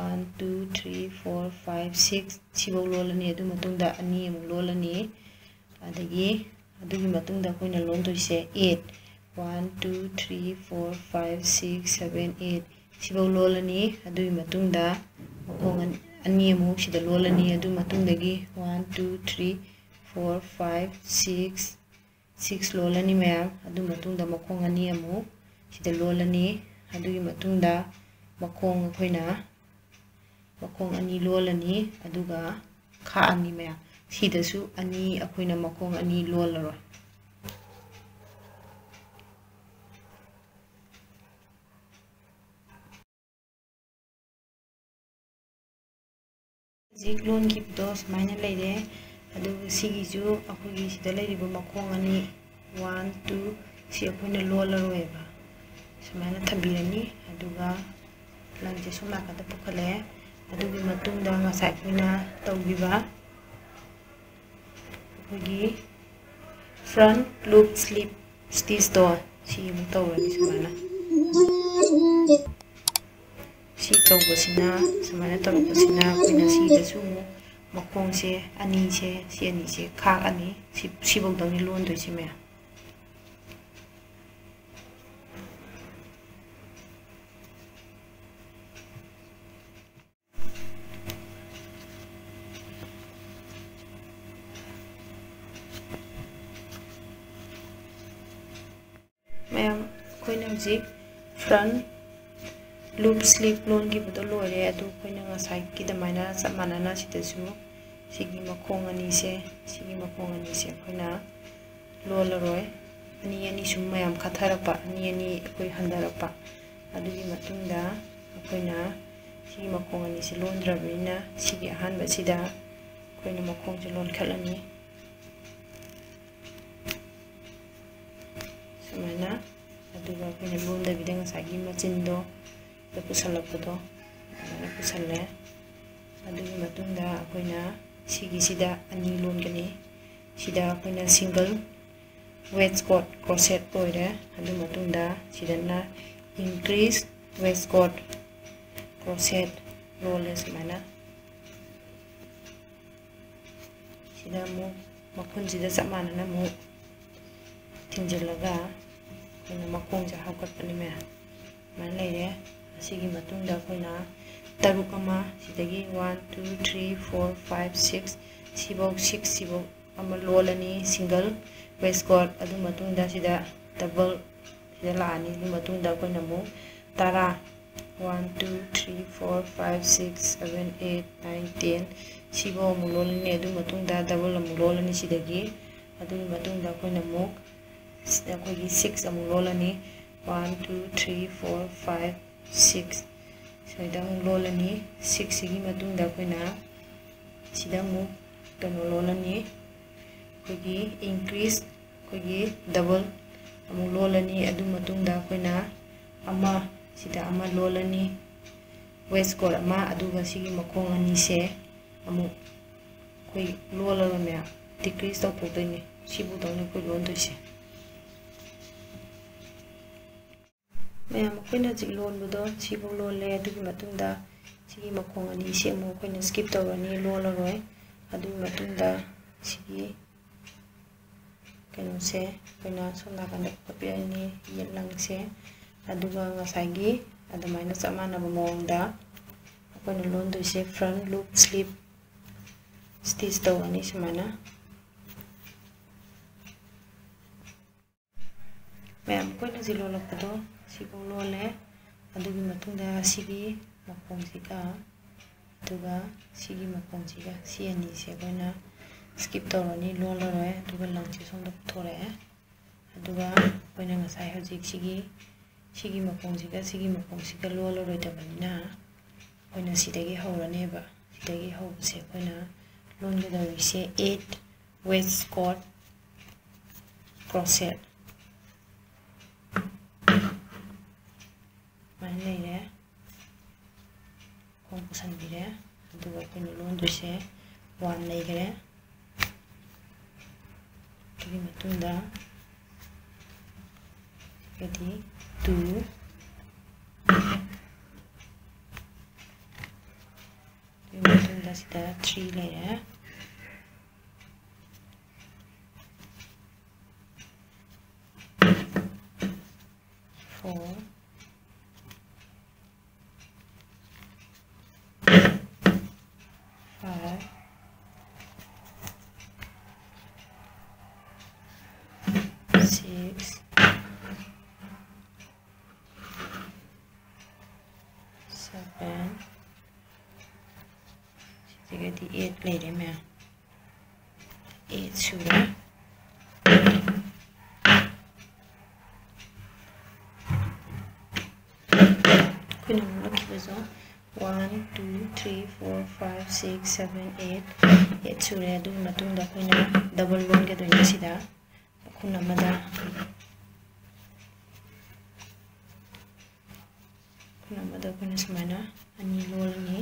one, two, three, four, five, six, ꯁꯤꯐꯧ ꯂꯣꯜꯂꯅꯤ꯫ ꯑꯗꯨ ꯃꯇꯨꯡꯗ ꯑꯅꯤ ꯑꯃꯨꯛ ꯂꯣꯜꯂꯅꯤ꯫ ꯑꯗꯒꯤ ꯑꯗꯨꯒꯤ ꯃꯇꯨꯡꯗ ꯑꯩꯈꯣꯏꯅ ꯂꯣꯟꯗꯣꯏꯁꯦ eight, one, two, three, four, five, six, seven, eight, ꯁꯤꯐꯧ ꯂꯣꯜꯂꯅꯤ꯫ ꯑꯗꯨꯒꯤ ꯃꯇꯨꯡꯗ ꯃꯈꯣꯡ ꯑꯅꯤ, ꯑꯅꯤ ꯑꯃꯨꯛ ꯁꯤꯗ ꯂꯣꯜꯂꯅꯤ꯫ ꯑꯗꯨ ꯃꯇꯨꯡꯗꯒꯤ one, two, three, four, five, six, six ꯂꯣꯜꯂꯅꯤ ꯃꯌꯥꯝ꯫ ꯑꯗꯨ ꯃꯇꯨꯡꯗ ꯃꯈꯣꯡ ꯑꯅꯤ ꯑꯃꯨꯛ ꯁꯤꯗ ꯂꯣꯜꯂꯅꯤ꯫ ꯑꯗꯨꯒꯤ ꯃꯇꯨꯡꯗ ꯃꯈꯣꯡ ꯑꯩꯈꯣꯏꯅ ꯃꯈꯣꯡ ꯑꯅꯤ ꯂꯣꯜꯂꯅꯤ, ꯑꯗꯨꯒ ꯈꯥꯛꯑꯅꯤ ꯃꯌꯥꯝ꯫ ꯁꯤꯗꯁꯨ ꯑꯅꯤ, ꯑꯩꯈꯣꯏꯅ ꯃꯈꯣꯡ ꯑꯅꯤ ꯂꯣꯜꯂꯔꯣꯏ꯫ ꯍꯧꯖꯤꯛ ꯂꯣꯟꯈꯤꯕꯗꯣ ꯁꯨꯃꯥꯏꯅ ꯂꯩꯔꯦ꯫ ꯑꯗꯨꯒ ꯁꯤꯒꯤꯁꯨ ꯑꯩꯈꯣꯏꯒꯤ ꯁꯤꯗ ꯂꯩꯔꯤꯕ ꯃꯈꯣꯡ ꯑꯅꯤ, one, two, ꯁꯤ ꯑꯩꯈꯣꯏꯅ ꯂꯣꯜꯂꯔꯣꯏꯕ꯫ ꯁꯨꯃꯥꯏꯅ ꯊꯝꯕꯤꯔꯅꯤ꯫ ꯑꯗꯨꯒ ꯂꯪꯁꯦ ꯁꯣꯝ ꯅꯥꯀꯟꯗ ꯄꯨꯈꯠꯂꯛꯑꯦ꯫ ꯑꯗꯨꯒꯤ ꯃꯇꯨꯡꯗ ꯉꯁꯥꯏ ꯑꯩꯈꯣꯏꯅ ꯇꯧꯈꯤꯕ ꯑꯩꯈꯣꯏꯒꯤ front loop slip stitchꯇꯣ ꯁꯤ ꯑꯃꯨꯛ ꯇꯧꯔꯅꯤ ꯁꯨꯃꯥꯏꯅ꯫ ꯁꯤ ꯇꯧꯕꯁꯤꯅ, ꯁꯨꯃꯥꯏꯅ ꯇꯧꯔꯛꯄꯁꯤꯅ ꯑꯩꯈꯣꯏꯅ ꯁꯤꯗꯁꯨ ꯑꯃꯨꯛ ꯃꯈꯣꯡꯁꯦ ꯑꯅꯤꯁꯦ, ꯁꯤ ꯑꯅꯤꯁꯦ ꯈꯥꯛꯑꯅꯤ꯫ ꯁꯤ, ꯁꯤꯐꯧꯗꯪꯅꯤ ꯂꯣꯟꯗꯣꯏꯁꯦ ꯃꯌꯥꯝ꯫ ꯃꯌꯥꯝ, ꯑꯩꯈꯣꯏꯅ ꯍꯧꯖꯤꯛ front loop slip ꯂꯣꯟꯈꯤꯕꯗꯣ ꯂꯣꯏꯔꯦ꯫ ꯑꯗꯨ ꯑꯩꯈꯣꯏꯅ ꯉꯁꯥꯏꯒꯤ ꯑꯗꯨꯃꯥꯏꯅ ꯆꯞ ꯃꯥꯟꯅꯅ ꯁꯤꯗꯁꯨ ꯁꯤꯒꯤ ꯃꯈꯣꯡ ꯑꯅꯤꯁꯦ, ꯁꯤꯒꯤ ꯃꯈꯣꯡ ꯑꯅꯤꯁꯦ ꯑꯩꯈꯣꯏꯅ ꯂꯣꯜꯂꯔꯣꯏ꯫ ꯑꯅꯤ ꯑꯅꯤ ꯁꯨꯝ ꯃꯌꯥꯝ ꯈꯠꯊꯔꯛꯄ, ꯑꯅꯤ ꯑꯅꯤ ꯑꯩꯈꯣꯏ ꯍꯟꯊꯔꯛꯄ꯫ ꯑꯗꯨꯒꯤ ꯃꯇꯨꯡꯗ ꯑꯩꯈꯣꯏꯅ ꯁꯤꯒꯤ ꯃꯈꯣꯡ ꯑꯅꯤꯁꯦ ꯂꯣꯟꯗ꯭ꯔꯕꯅꯤꯅ, ꯁꯤꯒꯤ ꯑꯍꯥꯟꯕꯁꯤꯗ ꯑꯩꯈꯣꯏꯅ ꯃꯈꯣꯡꯁꯦ ꯂꯣꯟꯈꯠꯂꯅꯤ꯫ ꯁꯨꯃꯥꯏꯅ꯫ ꯑꯗꯨꯒ ꯑꯩꯈꯣꯏꯅ ꯂꯣꯟꯗꯕꯤꯗ ꯉꯁꯥꯏꯒꯤ ꯃꯆꯤꯟꯗꯣ ꯁꯤꯗ ꯄꯨꯁꯜꯂꯛꯄꯗꯣ, ꯑꯗꯨꯃꯥꯏꯅ ꯄꯨꯁꯜꯂꯦ꯫ ꯑꯗꯨꯒꯤ ꯃꯇꯨꯡꯗ ꯑꯩꯈꯣꯏꯅ ꯁꯤꯒꯤꯁꯤꯗ ꯑꯅꯤ ꯂꯣꯟꯒꯅꯤ꯫ ꯁꯤꯗ ꯑꯩꯈꯣꯏꯅ single waistcoat crochet ꯑꯣꯏꯔꯦ꯫ ꯑꯗꯨ ꯃꯇꯨꯡꯗ ꯁꯤꯗꯅ increase waistcoat crochet ꯂꯣꯜꯂꯦ ꯁꯨꯃꯥꯏꯅ꯫ ꯁꯤꯗ ꯑꯃꯨꯛ ꯃꯈꯨꯟꯁꯤꯗ ꯆꯞ ꯃꯥꯟꯅꯅ ꯑꯃꯨꯛ ꯊꯤꯡꯖꯤꯜꯂꯒ ꯑꯩꯈꯣꯏꯅ ꯃꯈꯣꯡꯁꯦ ꯍꯧꯒꯠꯄꯅꯤ ꯃꯌꯥꯝ꯫ ꯁꯨꯃꯥꯏꯅ ꯂꯩꯔꯦ꯫ ꯑꯁꯤꯒꯤ ꯃꯇꯨꯡꯗ ꯑꯩꯈꯣꯏꯅ ꯇꯔꯨꯛ ꯑꯃ, ꯁꯤꯗꯒꯤ one, two, three, four, five, six, ꯁꯤꯐꯧ, six ꯁꯤꯐꯧ ꯑꯃ ꯂꯣꯜꯂꯅꯤ single waistcoat꯫ ꯑꯗꯨ ꯃꯇꯨꯡꯗ ꯁꯤꯗ double ꯁꯤꯗ ꯂꯥꯛꯑꯅꯤ꯫ ꯑꯗꯨ ꯃꯇꯨꯡꯗ ꯑꯩꯈꯣꯏꯅ ꯑꯃꯨꯛ ꯇꯔꯥ, one, two, three, four, five, six, seven, eight, nine, ten ꯁꯤꯐꯧ ꯑꯃꯨꯛ ꯂꯣꯜꯂꯅꯤ꯫ ꯑꯗꯨ ꯃꯇꯨꯡꯗ double ꯑꯃꯨꯛ ꯂꯣꯜꯂꯅꯤ ꯁꯤꯗꯒꯤ꯫ ꯑꯗꯨꯒꯤ ꯃꯇꯨꯡꯗ ꯑꯩꯈꯣꯏꯅ ꯑꯃꯨꯛ ꯑꯩꯈꯣꯏꯒꯤ six ꯑꯃꯨꯛ ꯂꯣꯜꯂꯅꯤ꯫ One, two, three, four, five, six ꯁꯤꯗ ꯑꯃꯨꯛ ꯂꯣꯜꯂꯅꯤ꯫ Six ꯁꯤꯒꯤ ꯃꯇꯨꯡꯗ ꯑꯩꯈꯣꯏꯅ ꯁꯤꯗ ꯑꯃꯨꯛ ꯀꯩꯅꯣ ꯂꯣꯜꯂꯅꯤ, ꯑꯩꯈꯣꯏꯒꯤ increase, ꯑꯩꯈꯣꯏꯒꯤ double ꯑꯃꯨꯛ ꯂꯣꯜꯂꯅꯤ꯫ ꯑꯗꯨ ꯃꯇꯨꯡꯗ ꯑꯩꯈꯣꯏꯅ ꯑꯃ, ꯁꯤꯗ ꯑꯃ ꯂꯣꯜꯂꯅꯤ꯫ Waistcoat ꯑꯃ, ꯑꯗꯨꯒ ꯁꯤꯒꯤ ꯃꯈꯣꯡ ꯑꯅꯤꯁꯦ ꯑꯃꯨꯛ ꯑꯩꯈꯣꯏ ꯂꯣꯜꯂꯒ ꯃꯌꯥꯝ decrease ꯇꯧꯊꯣꯛꯇꯣꯏꯅꯦ꯫ ꯁꯤꯕꯨꯗꯧꯅꯤ ꯑꯩꯈꯣꯏ ꯂꯣꯟꯗꯣꯏꯁꯦ꯫ ꯃꯌꯥꯝ, ꯑꯩꯈꯣꯏꯅ ꯍꯧꯖꯤꯛ ꯂꯣꯟꯕꯗꯣ ꯁꯤꯐꯧ ꯂꯣꯜꯂꯦ꯫ ꯑꯗꯨꯒꯤ ꯃꯇꯨꯡꯗ ꯁꯤꯒꯤ ꯃꯈꯣꯡ ꯑꯅꯤꯁꯤ ꯑꯃꯨꯛ ꯑꯩꯈꯣꯏꯅ skip ꯇꯧꯔꯅꯤ, ꯂꯣꯜꯂꯔꯣꯏ꯫ ꯑꯗꯨꯒꯤ ꯃꯇꯨꯡꯗ ꯁꯤꯒꯤ ꯀꯩꯅꯣꯁꯦ ꯑꯩꯈꯣꯏꯅ ꯁꯣꯝ ꯅꯥꯀꯟꯗ ꯀꯣꯠꯄꯤꯔꯅꯤ, ꯌꯦꯠꯂꯪꯁꯦ꯫ ꯑꯗꯨꯒ ꯉꯁꯥꯏꯒꯤ ꯑꯗꯨꯃꯥꯏꯅ ꯆꯞ ꯃꯥꯟꯅꯕ ꯃꯑꯣꯡꯗ ꯑꯩꯈꯣꯏꯅ ꯂꯣꯟꯗꯣꯏꯁꯦ front loop slip stitch ꯇꯧꯔꯅꯤ ꯁꯨꯃꯥꯏꯅ꯫ ꯃꯌꯥꯝ, ꯑꯩꯈꯣꯏꯅ ꯍꯧꯖꯤꯛ ꯂꯣꯜꯂꯛꯄꯗꯣ ꯁꯤꯐꯥꯎ ꯂꯣꯜꯂꯦ꯫ ꯑꯗꯨꯒꯤ ꯃꯇꯨꯡꯗ ꯁꯤꯒꯤ ꯃꯈꯣꯡꯁꯤꯒ ꯑꯗꯨꯒ ꯁꯤꯒꯤ ꯃꯈꯣꯡꯁꯤꯒ, ꯁꯤ ꯑꯅꯤꯁꯦ ꯑꯩꯈꯣꯏꯅ skip ꯇꯧꯔꯅꯤ, ꯂꯣꯜꯂꯔꯣꯏ꯫ ꯑꯗꯨꯒ ꯂꯪꯁꯦ ꯁꯣꯝꯗ ꯄꯨꯊꯣꯔꯛꯑꯦ꯫ ꯑꯗꯨꯒ ꯑꯩꯈꯣꯏꯅ ꯉꯁꯥꯏ ꯍꯧꯖꯤꯛ ꯁꯤꯒꯤ, ꯁꯤꯒꯤ ꯃꯈꯣꯡꯁꯤꯒ ꯁꯤꯒꯤ ꯃꯈꯣꯡꯁꯤꯒ ꯂꯣꯜꯂꯔꯣꯏꯗꯕꯅꯤꯅ, ꯑꯩꯈꯣꯏꯅ ꯁꯤꯗꯒꯤ ꯍꯧꯔꯅꯦꯕ꯫ ꯁꯤꯗꯒꯤ ꯍꯧꯕꯁꯦ ꯑꯩꯈꯣꯏꯅ ꯂꯣꯟꯒꯗꯧꯔꯤꯁꯦ eight waistcoat crochet ꯁꯨꯃꯥꯏꯅ ꯂꯩꯔꯦ꯫ ꯈꯣꯡ ꯄꯨꯁꯟꯕꯤꯔꯦ꯫ ꯑꯗꯨꯒ ꯑꯩꯈꯣꯏꯅ ꯂꯣꯟꯗꯣꯏꯁꯦ one ꯂꯩꯈꯔꯦ꯫ ꯑꯗꯨꯒꯤ ꯃꯇꯨꯡꯗ ꯁꯤꯒꯗꯤ two, ꯑꯗꯨꯒꯤ ꯃꯇꯨꯡꯗ ꯁꯤꯗ three ꯂꯩꯔꯦ꯫ Four, five, six, seven, ꯁꯤꯗꯒꯤꯗꯤ eight ꯂꯩꯔꯦ ꯃꯌꯥꯝ꯫ Eight ꯁꯨꯔꯦ꯫ ꯑꯩꯈꯣꯏꯅ ꯂꯣꯜꯂꯛꯈꯤꯕꯁꯨ one, two, three, four, five, six, seven, eight, eight ꯁꯨꯔꯦ꯫ ꯑꯗꯨꯒꯤ ꯃꯇꯨꯡꯗ ꯑꯩꯈꯣꯏꯅ double ꯂꯣꯟꯒꯗꯣꯏꯅꯤ ꯁꯤꯗ꯫ ꯈꯨꯟ ꯑꯃꯗ, ꯈꯨꯟ ꯑꯃꯗ ꯑꯩꯈꯣꯏꯅ ꯁꯨꯃꯥꯏꯅ ꯑꯅꯤ ꯂꯣꯜꯂꯅꯤ꯫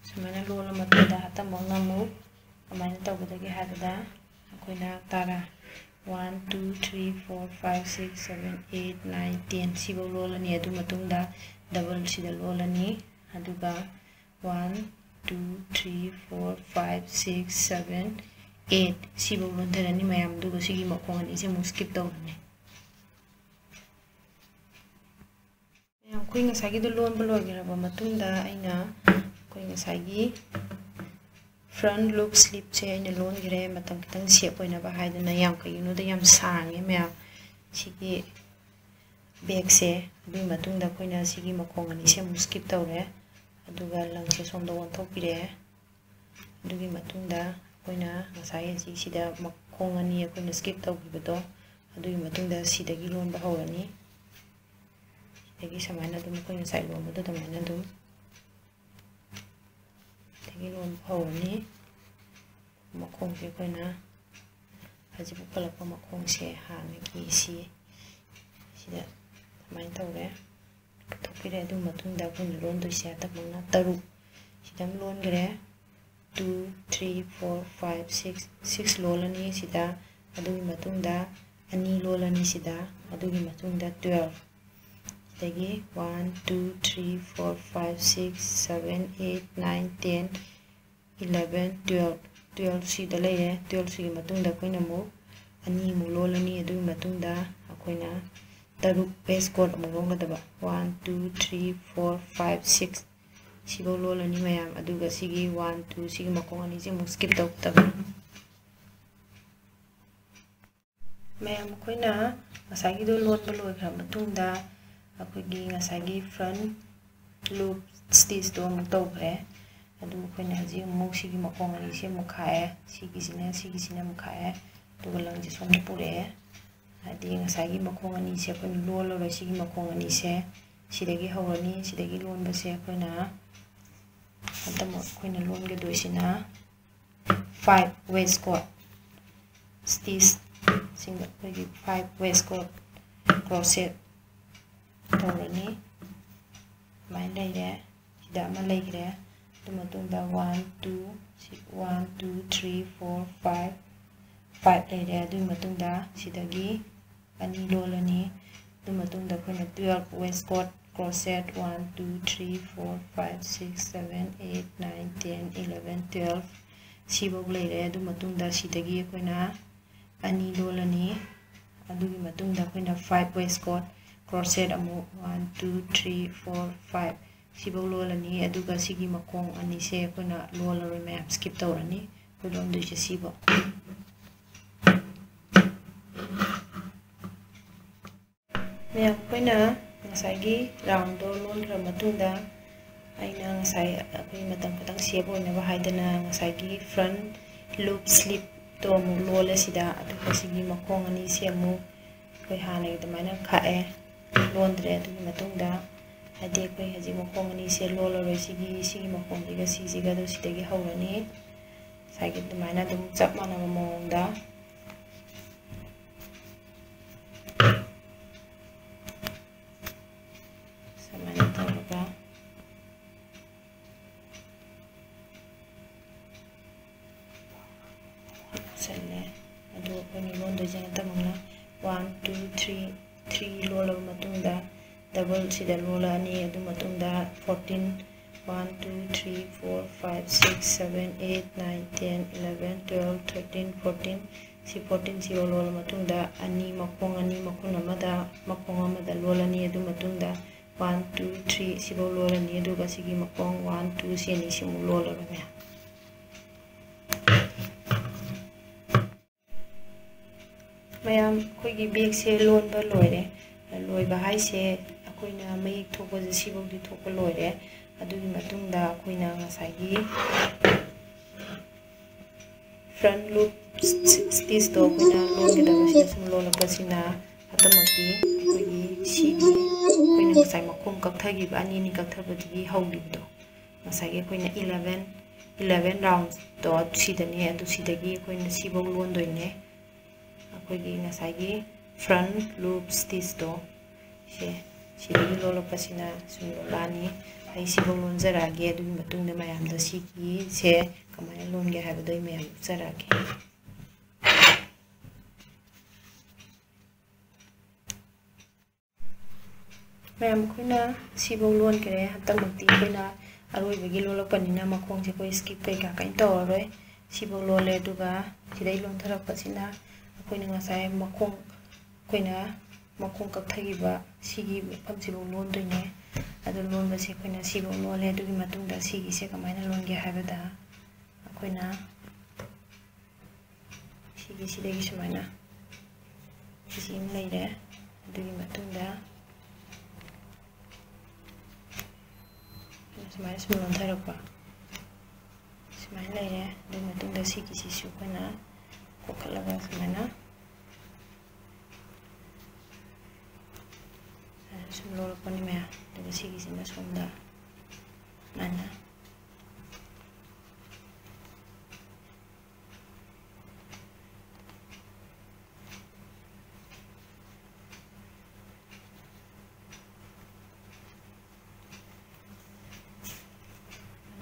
ꯁꯨꯃꯥꯏꯅ ꯂꯣꯜꯂ ꯃꯇꯨꯡꯗ ꯍꯟꯇꯛꯃꯛꯅ ꯑꯃꯨꯛ ꯀꯃꯥꯏꯅ ꯇꯧꯒꯗꯒꯦ ꯍꯥꯏꯕꯗ, ꯑꯩꯈꯣꯏꯅ ꯇꯔꯥ, one, two, three, four, five, six, seven, eight, nine, ten ꯁꯤꯐꯧ ꯂꯣꯜꯂꯅꯤ꯫ ꯑꯗꯨ ꯃꯇꯨꯡꯗ double ꯁꯤꯗ ꯂꯣꯜꯂꯅꯤ꯫ ꯑꯗꯨꯒ one, two, three, four, five, six, seven, eight ꯁꯤꯐꯧ ꯂꯣꯟꯊꯔꯅꯤ ꯃꯌꯥꯝ꯫ ꯑꯗꯨꯒ ꯁꯤꯒꯤ ꯃꯈꯣꯡ ꯑꯅꯤꯁꯦ ꯑꯃꯨꯛ skip ꯇꯧꯔꯅꯤ꯫ ꯃꯌꯥꯝ, ꯑꯩꯈꯣꯏ ꯉꯁꯥꯏꯒꯤꯗꯣ ꯂꯣꯟꯕ ꯂꯣꯏꯈ꯭ꯔꯕ ꯃꯇꯨꯡꯗ ꯑꯩꯅ ꯑꯩꯈꯣꯏ ꯉꯁꯥꯏꯒꯤ Front loop sleeveꯁꯦ ꯑꯩꯅ ꯂꯣꯟꯈ꯭ꯔꯦ, ꯃꯇꯝ ꯈꯤꯇꯪ save ꯑꯣꯏꯅꯕ ꯍꯥꯏꯗꯅ꯫ ꯌꯥꯝ, ꯀꯩꯒꯤꯅꯣꯗ ꯌꯥꯝ ꯁꯥꯡꯉꯦ ꯃꯌꯥꯝ꯫ ꯁꯤꯒꯤ backꯁꯦ, ꯑꯗꯨꯒꯤ ꯃꯇꯨꯡꯗ ꯑꯩꯈꯣꯏꯅ ꯁꯤꯒꯤ ꯃꯈꯣꯡ ꯑꯅꯤꯁꯦ ꯑꯃꯨꯛ skip ꯇꯧꯔꯦ, ꯑꯗꯨꯒ ꯂꯪꯁꯦ ꯁꯣꯝꯗ ꯑꯣꯟꯊꯣꯛꯄꯤꯔꯛꯑꯦ꯫ ꯑꯗꯨꯒꯤ ꯃꯇꯨꯡꯗ ꯑꯩꯈꯣꯏꯅ ꯉꯁꯥꯏ ꯑꯁꯤꯁꯤꯗ ꯃꯈꯣꯡ ꯑꯅꯤ ꯑꯩꯈꯣꯏꯅ skip ꯇꯧꯈꯤꯕꯗꯣ, ꯑꯗꯨꯒꯤ ꯃꯇꯨꯡꯗ ꯁꯤꯗꯒꯤ ꯂꯣꯟꯕ ꯍꯧꯔꯅꯤ꯫ ꯁꯤꯗꯒꯤ ꯁꯨꯃꯥꯏꯅ ꯑꯗꯨꯝ ꯑꯩꯈꯣꯏ ꯉꯁꯥꯏ ꯂꯣꯟꯕꯗꯣ ꯑꯗꯨꯃꯥꯏꯅ ꯑꯗꯨꯝ ꯁꯤꯗꯒꯤ ꯂꯣꯟꯕ ꯍꯧꯔꯅꯤ꯫ ꯃꯈꯣꯡꯁꯦ ꯑꯩꯈꯣꯏꯅ ꯍꯧꯖꯤꯛ ꯄꯨꯈꯠꯂꯛꯄ ꯃꯈꯣꯡꯁꯦ ꯍꯥꯟꯅꯒꯤ ꯁꯤ, ꯁꯤꯗ ꯁꯨꯃꯥꯏꯅ ꯇꯧꯔꯦ, ꯄꯨꯊꯣꯛꯄꯤꯔꯦ꯫ ꯑꯗꯨ ꯃꯇꯨꯡꯗ ꯑꯩꯈꯣꯏꯅ ꯂꯣꯟꯗꯣꯏꯁꯦ ꯍꯟꯗꯛꯃꯛꯅ ꯇꯔꯨꯛ, ꯁꯤꯗ ꯑꯃ ꯂꯣꯟꯈ꯭ꯔꯦ꯫ Two, three, four, five, six, six ꯂꯣꯜꯂꯅꯤ ꯁꯤꯗ꯫ ꯑꯗꯨꯒꯤ ꯃꯇꯨꯡꯗ ꯑꯅꯤ ꯂꯣꯜꯂꯅꯤ ꯁꯤꯗ꯫ ꯑꯗꯨꯒꯤ ꯃꯇꯨꯡꯗ twelve, ꯁꯤꯗꯒꯤ one, two, three, four, five, six, seven, eight, nine, ten, eleven, twelve, twelve ꯁꯤꯗ ꯂꯩꯔꯦ꯫ Twelve ꯁꯤꯒꯤ ꯃꯇꯨꯡꯗ ꯑꯩꯈꯣꯏꯅ ꯑꯃꯨꯛ ꯑꯅꯤꯃꯨꯛ ꯂꯣꯜꯂꯅꯤ꯫ ꯑꯗꯨꯒꯤ ꯃꯇꯨꯡꯗ ꯑꯩꯈꯣꯏꯅ ꯇꯔꯨꯛ waistcoat ꯑꯃꯨꯛ ꯂꯣꯟꯒꯗꯕ꯫ One, two, three, four, five, six ꯁꯤꯐꯧ ꯂꯣꯜꯂꯅꯤ ꯃꯌꯥꯝ꯫ ꯑꯗꯨꯒ ꯁꯤꯒꯤ one, two ꯁꯤꯒꯤ ꯃꯈꯣꯡ ꯑꯅꯤꯁꯤ ꯑꯃꯨꯛ skip ꯇꯧꯒꯗꯕ꯫ ꯃꯌꯥꯝ, ꯑꯩꯈꯣꯏꯅ ꯉꯁꯥꯏꯒꯤꯗꯣ ꯂꯣꯟꯕ ꯂꯣꯏꯈ꯭ꯔ ꯃꯇꯨꯡꯗ, ꯑꯩꯈꯣꯏꯒꯤ ꯉꯁꯥꯏꯒꯤ front loop stitchꯇꯣ ꯑꯃꯨꯛ ꯇꯧꯈ꯭ꯔꯦ꯫ ꯑꯗꯨ ꯑꯩꯈꯣꯏꯅ ꯍꯧꯖꯤꯛ ꯑꯃꯨꯛ ꯁꯤꯒꯤ ꯃꯈꯣꯡ ꯑꯅꯤꯁꯦ ꯑꯃꯨꯛ ꯈꯥꯛꯑꯦ, ꯁꯤꯒꯤꯁꯤꯅ, ꯁꯤꯒꯤꯁꯤꯅ ꯑꯃꯨꯛ ꯈꯥꯛꯑꯦ, ꯑꯗꯨꯒ ꯂꯪꯁꯦ ꯁꯣꯝꯗ ꯄꯨꯔꯛꯑꯦ꯫ ꯍꯥꯏꯗꯤ ꯉꯁꯥꯏꯒꯤ ꯃꯈꯣꯡ ꯑꯅꯤꯁꯦ ꯑꯩꯈꯣꯏꯅ ꯂꯣꯜꯂꯔꯣꯏ꯫ ꯁꯤꯒꯤ ꯃꯈꯣꯡ ꯑꯅꯤꯁꯦ ꯁꯤꯗꯒꯤ ꯍꯧꯔꯅꯤ꯫ ꯁꯤꯗꯒꯤ ꯂꯣꯟꯕꯁꯦ ꯑꯩꯈꯣꯏꯅ ꯍꯟꯗꯛꯃꯛ ꯑꯩꯈꯣꯏꯅ ꯂꯣꯟꯒꯗꯣꯏꯁꯤꯅ five waistcoat stitchꯁꯤꯡꯗ ꯑꯩꯈꯣꯏꯒꯤ five waistcoat crochet ꯇꯧꯔꯅꯤ꯫ ꯑꯗꯨꯃꯥꯏꯅ ꯂꯩꯔꯦ꯫ ꯁꯤꯗ ꯑꯃ ꯂꯩꯈ꯭ꯔꯦ꯫ ꯑꯗꯨ ꯃꯇꯨꯡꯗ one, two, ꯁꯤ one, two, three, four, five, five ꯂꯩꯔꯦ꯫ ꯑꯗꯨꯒꯤ ꯃꯇꯨꯡꯗ ꯁꯤꯗꯒꯤ ꯑꯅꯤ ꯂꯣꯜꯂꯅꯤ꯫ ꯑꯗꯨ ꯃꯇꯨꯡꯗ ꯑꯩꯈꯣꯏꯅ twelve waistcoat crochet, one, two, three, four, five, six, seven, eight, nine, ten, eleven, twelve ꯁꯤꯐꯧ ꯂꯩꯔꯦ꯫ ꯑꯗꯨ ꯃꯇꯨꯡꯗ ꯁꯤꯗꯒꯤ ꯑꯩꯈꯣꯏꯅ ꯑꯅꯤ ꯂꯣꯜꯂꯅꯤ꯫ ꯑꯗꯨꯒꯤ ꯃꯇꯨꯡꯗ ꯑꯩꯈꯣꯏꯅ five waistcoat crochet ꯑꯃꯨꯛ one, two, three, four, five ꯁꯤꯐꯧ ꯂꯣꯜꯂꯅꯤ, ꯑꯗꯨꯒ ꯁꯤꯒꯤ ꯃꯈꯣꯡ ꯑꯅꯤꯁꯦ ꯑꯩꯈꯣꯏꯅ ꯂꯣꯜꯂꯔꯣꯏ ꯃꯌꯥꯝ, skip ꯇꯧꯔꯅꯤ꯫ ꯑꯩꯈꯣꯏ ꯂꯣꯟꯗꯣꯏꯁꯦ ꯁꯤꯐꯧ꯫ ꯃꯌꯥꯝ, ꯑꯩꯈꯣꯏꯅ ꯉꯁꯥꯏꯒꯤ roundꯗꯣ ꯂꯣꯟꯈ꯭ꯔ ꯃꯇꯨꯡꯗ, ꯑꯩꯅ ꯉꯁꯥꯏ ꯑꯩꯈꯣꯏ ꯃꯇꯝ ꯈꯤꯇꯪ save ꯑꯣꯏꯅꯕ ꯍꯥꯏꯗꯅ ꯉꯁꯥꯏꯒꯤ front loop slipꯇꯣ ꯑꯃꯨꯛ ꯂꯣꯜꯂꯦ ꯁꯤꯗ꯫ ꯑꯗꯨꯒ ꯁꯤꯒꯤ ꯃꯈꯣꯡ ꯑꯅꯤꯁꯦ ꯑꯃꯨꯛ ꯑꯩꯈꯣꯏ ꯍꯥꯟꯅꯒꯤ ꯑꯗꯨꯃꯥꯏꯅ ꯈꯥꯛꯑꯦ, ꯂꯣꯟꯗ꯭ꯔꯦ꯫ ꯑꯗꯨꯒꯤ ꯃꯇꯨꯡꯗ, ꯍꯥꯏꯗꯤ ꯑꯩꯈꯣꯏ ꯍꯧꯖꯤꯛ ꯃꯈꯣꯡ ꯑꯅꯤꯁꯦ ꯂꯣꯜꯂꯔꯣꯏ, ꯁꯤꯒꯤ, ꯁꯤꯒꯤ ꯃꯈꯣꯡꯁꯤꯒ ꯁꯤꯁꯤꯒ ꯑꯗꯨ ꯁꯤꯗꯒꯤ ꯍꯧꯔꯅꯤ꯫ ꯉꯁꯥꯏꯒꯤ ꯑꯗꯨꯃꯥꯏꯅ ꯑꯗꯨꯝ ꯆꯞ ꯃꯥꯟꯅꯕ ꯃꯑꯣꯡꯗ ꯁꯨꯃꯥꯏꯅ ꯇꯧꯔꯒ ꯍꯥꯞꯆꯜꯂꯦ꯫ ꯑꯗꯨ ꯑꯩꯈꯣꯏꯅ ꯂꯣꯟꯗꯣꯏꯁꯦ ꯍꯟꯗꯛꯃꯛꯅ one, two, three, three ꯂꯣꯜꯂꯕ ꯃꯇꯨꯡꯗ, double ꯁꯤꯗ ꯂꯣꯜꯂꯛꯑꯅꯤ꯫ ꯑꯗꯨ ꯃꯇꯨꯡꯗ fourteen, one, two, three, four, five, six, seven, eight, nine, ten, eleven, twelve, thirteen, fourteen, ꯁꯤ fourteen ꯁꯤ ꯂꯣꯜꯂꯕ ꯃꯇꯨꯡꯗ ꯑꯅꯤ, ꯃꯈꯣꯡ ꯑꯅꯤ ꯃꯈꯨꯟ ꯑꯃꯗ, ꯃꯈꯣꯡ ꯑꯃꯗ ꯂꯣꯜꯂꯅꯤ꯫ ꯑꯗꯨ ꯃꯇꯨꯡꯗ one, two, three ꯁꯤꯐꯧ ꯂꯣꯜꯂꯅꯤ꯫ ꯑꯗꯨꯒ ꯁꯤꯒꯤ ꯃꯈꯣꯡ one, two ꯁꯤ ꯑꯅꯤꯁꯤꯃꯨꯛ ꯂꯣꯜꯂꯔꯣꯏ ꯃꯌꯥꯝ꯫ ꯃꯌꯥꯝ, ꯑꯩꯈꯣꯏꯒꯤ bagꯁꯦ ꯂꯣꯟꯕ ꯂꯣꯏꯔꯦ꯫ ꯂꯣꯏꯕ ꯍꯥꯏꯁꯦ ꯑꯩꯈꯣꯏꯅ ꯃꯌꯦꯛ ꯊꯣꯛꯄꯁꯦ ꯁꯤꯐꯧꯗꯤ ꯊꯣꯛꯄ ꯂꯣꯏꯔꯦ꯫ ꯑꯗꯨꯒꯤ ꯃꯇꯨꯡꯗ ꯑꯩꯈꯣꯏꯅ ꯉꯁꯥꯏꯒꯤ front loop stitchꯇꯣ ꯑꯩꯈꯣꯏꯅ ꯂꯣꯟꯒꯗꯕꯁꯤꯗ ꯁꯨꯝ ꯂꯣꯜꯂꯛꯄꯁꯤꯅ ꯍꯟꯗꯛꯃꯛꯇꯤ ꯑꯩꯈꯣꯏꯒꯤ ꯁꯤꯒꯤ ꯑꯩꯈꯣꯏꯅ ꯉꯁꯥꯏ ꯃꯈꯣꯡ ꯀꯛꯊꯈꯤꯕ, ꯑꯅꯤ ꯑꯅꯤ ꯀꯛꯊꯕꯗꯒꯤ ꯍꯧꯈꯤꯕꯗꯣ, ꯉꯁꯥꯏꯒꯤ ꯑꯩꯈꯣꯏꯅ eleven, eleven roundꯗꯣ ꯁꯤꯗꯅꯦ, ꯑꯗꯨ ꯁꯤꯗꯒꯤ ꯑꯩꯈꯣꯏꯅ ꯁꯤꯐꯧ ꯂꯣꯟꯗꯣꯏꯅꯦ꯫ ꯑꯩꯈꯣꯏꯒꯤ ꯉꯁꯥꯏꯒꯤ front loop stitchꯇꯣ, ꯁꯦ, ꯁꯤꯗꯒꯤ ꯂꯣꯜꯂꯛꯄꯁꯤꯅ ꯁꯨꯝ ꯂꯣꯜꯂꯛꯑꯅꯤ꯫ ꯑꯩ ꯁꯤꯐꯧ ꯂꯣꯟꯖꯔꯛꯑꯒꯦ, ꯑꯗꯨꯒꯤ ꯃꯇꯨꯡꯗ ꯃꯌꯥꯝꯗ ꯁꯤꯒꯤꯁꯦ ꯀꯃꯥꯏꯅ ꯂꯣꯟꯒꯦ ꯍꯥꯏꯕꯗꯣ ꯑꯩ ꯃꯌꯥꯝ ꯎꯠꯆꯔꯛꯑꯒꯦ꯫ ꯃꯌꯥꯝ, ꯑꯩꯈꯣꯏꯅ ꯁꯤꯐꯧ ꯂꯣꯟꯈ꯭ꯔꯦ꯫ ꯍꯟꯗꯛꯃꯛꯇꯤ ꯑꯩꯈꯣꯏꯅ ꯑꯔꯣꯏꯕꯒꯤ ꯂꯣꯜꯂꯛꯄꯅꯤꯅ ꯃꯈꯣꯡꯁꯦ ꯑꯩꯈꯣꯏ skip ꯀꯩꯀꯥ ꯀꯔꯤꯝ ꯇꯧꯔꯔꯣꯏ꯫ ꯁꯤꯐꯧ ꯂꯣꯜꯂꯦ, ꯑꯗꯨꯒ ꯁꯤꯗꯩ ꯂꯣꯟꯊꯔꯛꯄꯁꯤꯅ ꯑꯩꯈꯣꯏꯅ ꯉꯁꯥꯏ ꯃꯈꯣꯡ, ꯑꯩꯈꯣꯏꯅ ꯃꯈꯣꯡ ꯀꯛꯊꯈꯤꯕ ꯁꯤꯒꯤ ꯃꯐꯝꯁꯤꯐꯧ ꯂꯣꯟꯗꯣꯏꯅꯦ꯫ ꯑꯗꯨ ꯂꯣꯟꯕꯁꯦ ꯑꯩꯈꯣꯏꯅ ꯁꯤꯐꯥꯎ ꯂꯣꯜꯂꯦ꯫ ꯑꯗꯨꯒꯤ ꯃꯇꯨꯡꯗ ꯁꯤꯒꯤꯁꯦ ꯀꯃꯥꯏꯅ ꯂꯣꯟꯒꯦ ꯍꯥꯏꯕꯗ, ꯑꯩꯈꯣꯏꯅ ꯁꯤꯒꯤꯁꯤꯗꯒꯤ ꯁꯨꯃꯥꯏꯅ ꯁꯤꯁꯤ ꯑꯃ ꯂꯩꯔꯦ꯫ ꯑꯗꯨꯒꯤ ꯃꯇꯨꯡꯗ ꯁꯨꯃꯥꯏꯅ ꯁꯨꯝ ꯂꯣꯟꯊꯔꯛꯄ, ꯁꯨꯃꯥꯏꯅ ꯂꯩꯔꯦ꯫ ꯑꯗꯨꯒꯤ ꯃꯇꯨꯡꯗ ꯁꯤꯒꯤꯁꯤꯁꯨ ꯑꯩꯈꯣꯏꯅ ꯀꯣꯛꯈꯠꯂꯒ ꯁꯨꯃꯥꯏꯅ ꯁꯨꯝ ꯂꯣꯜꯂꯛꯄꯅꯤ ꯃꯌꯥꯝ꯫ ꯑꯗꯨꯒ ꯁꯤꯒꯤꯁꯤꯅ ꯁꯣꯝꯗ ꯁꯨꯃꯥꯏꯅ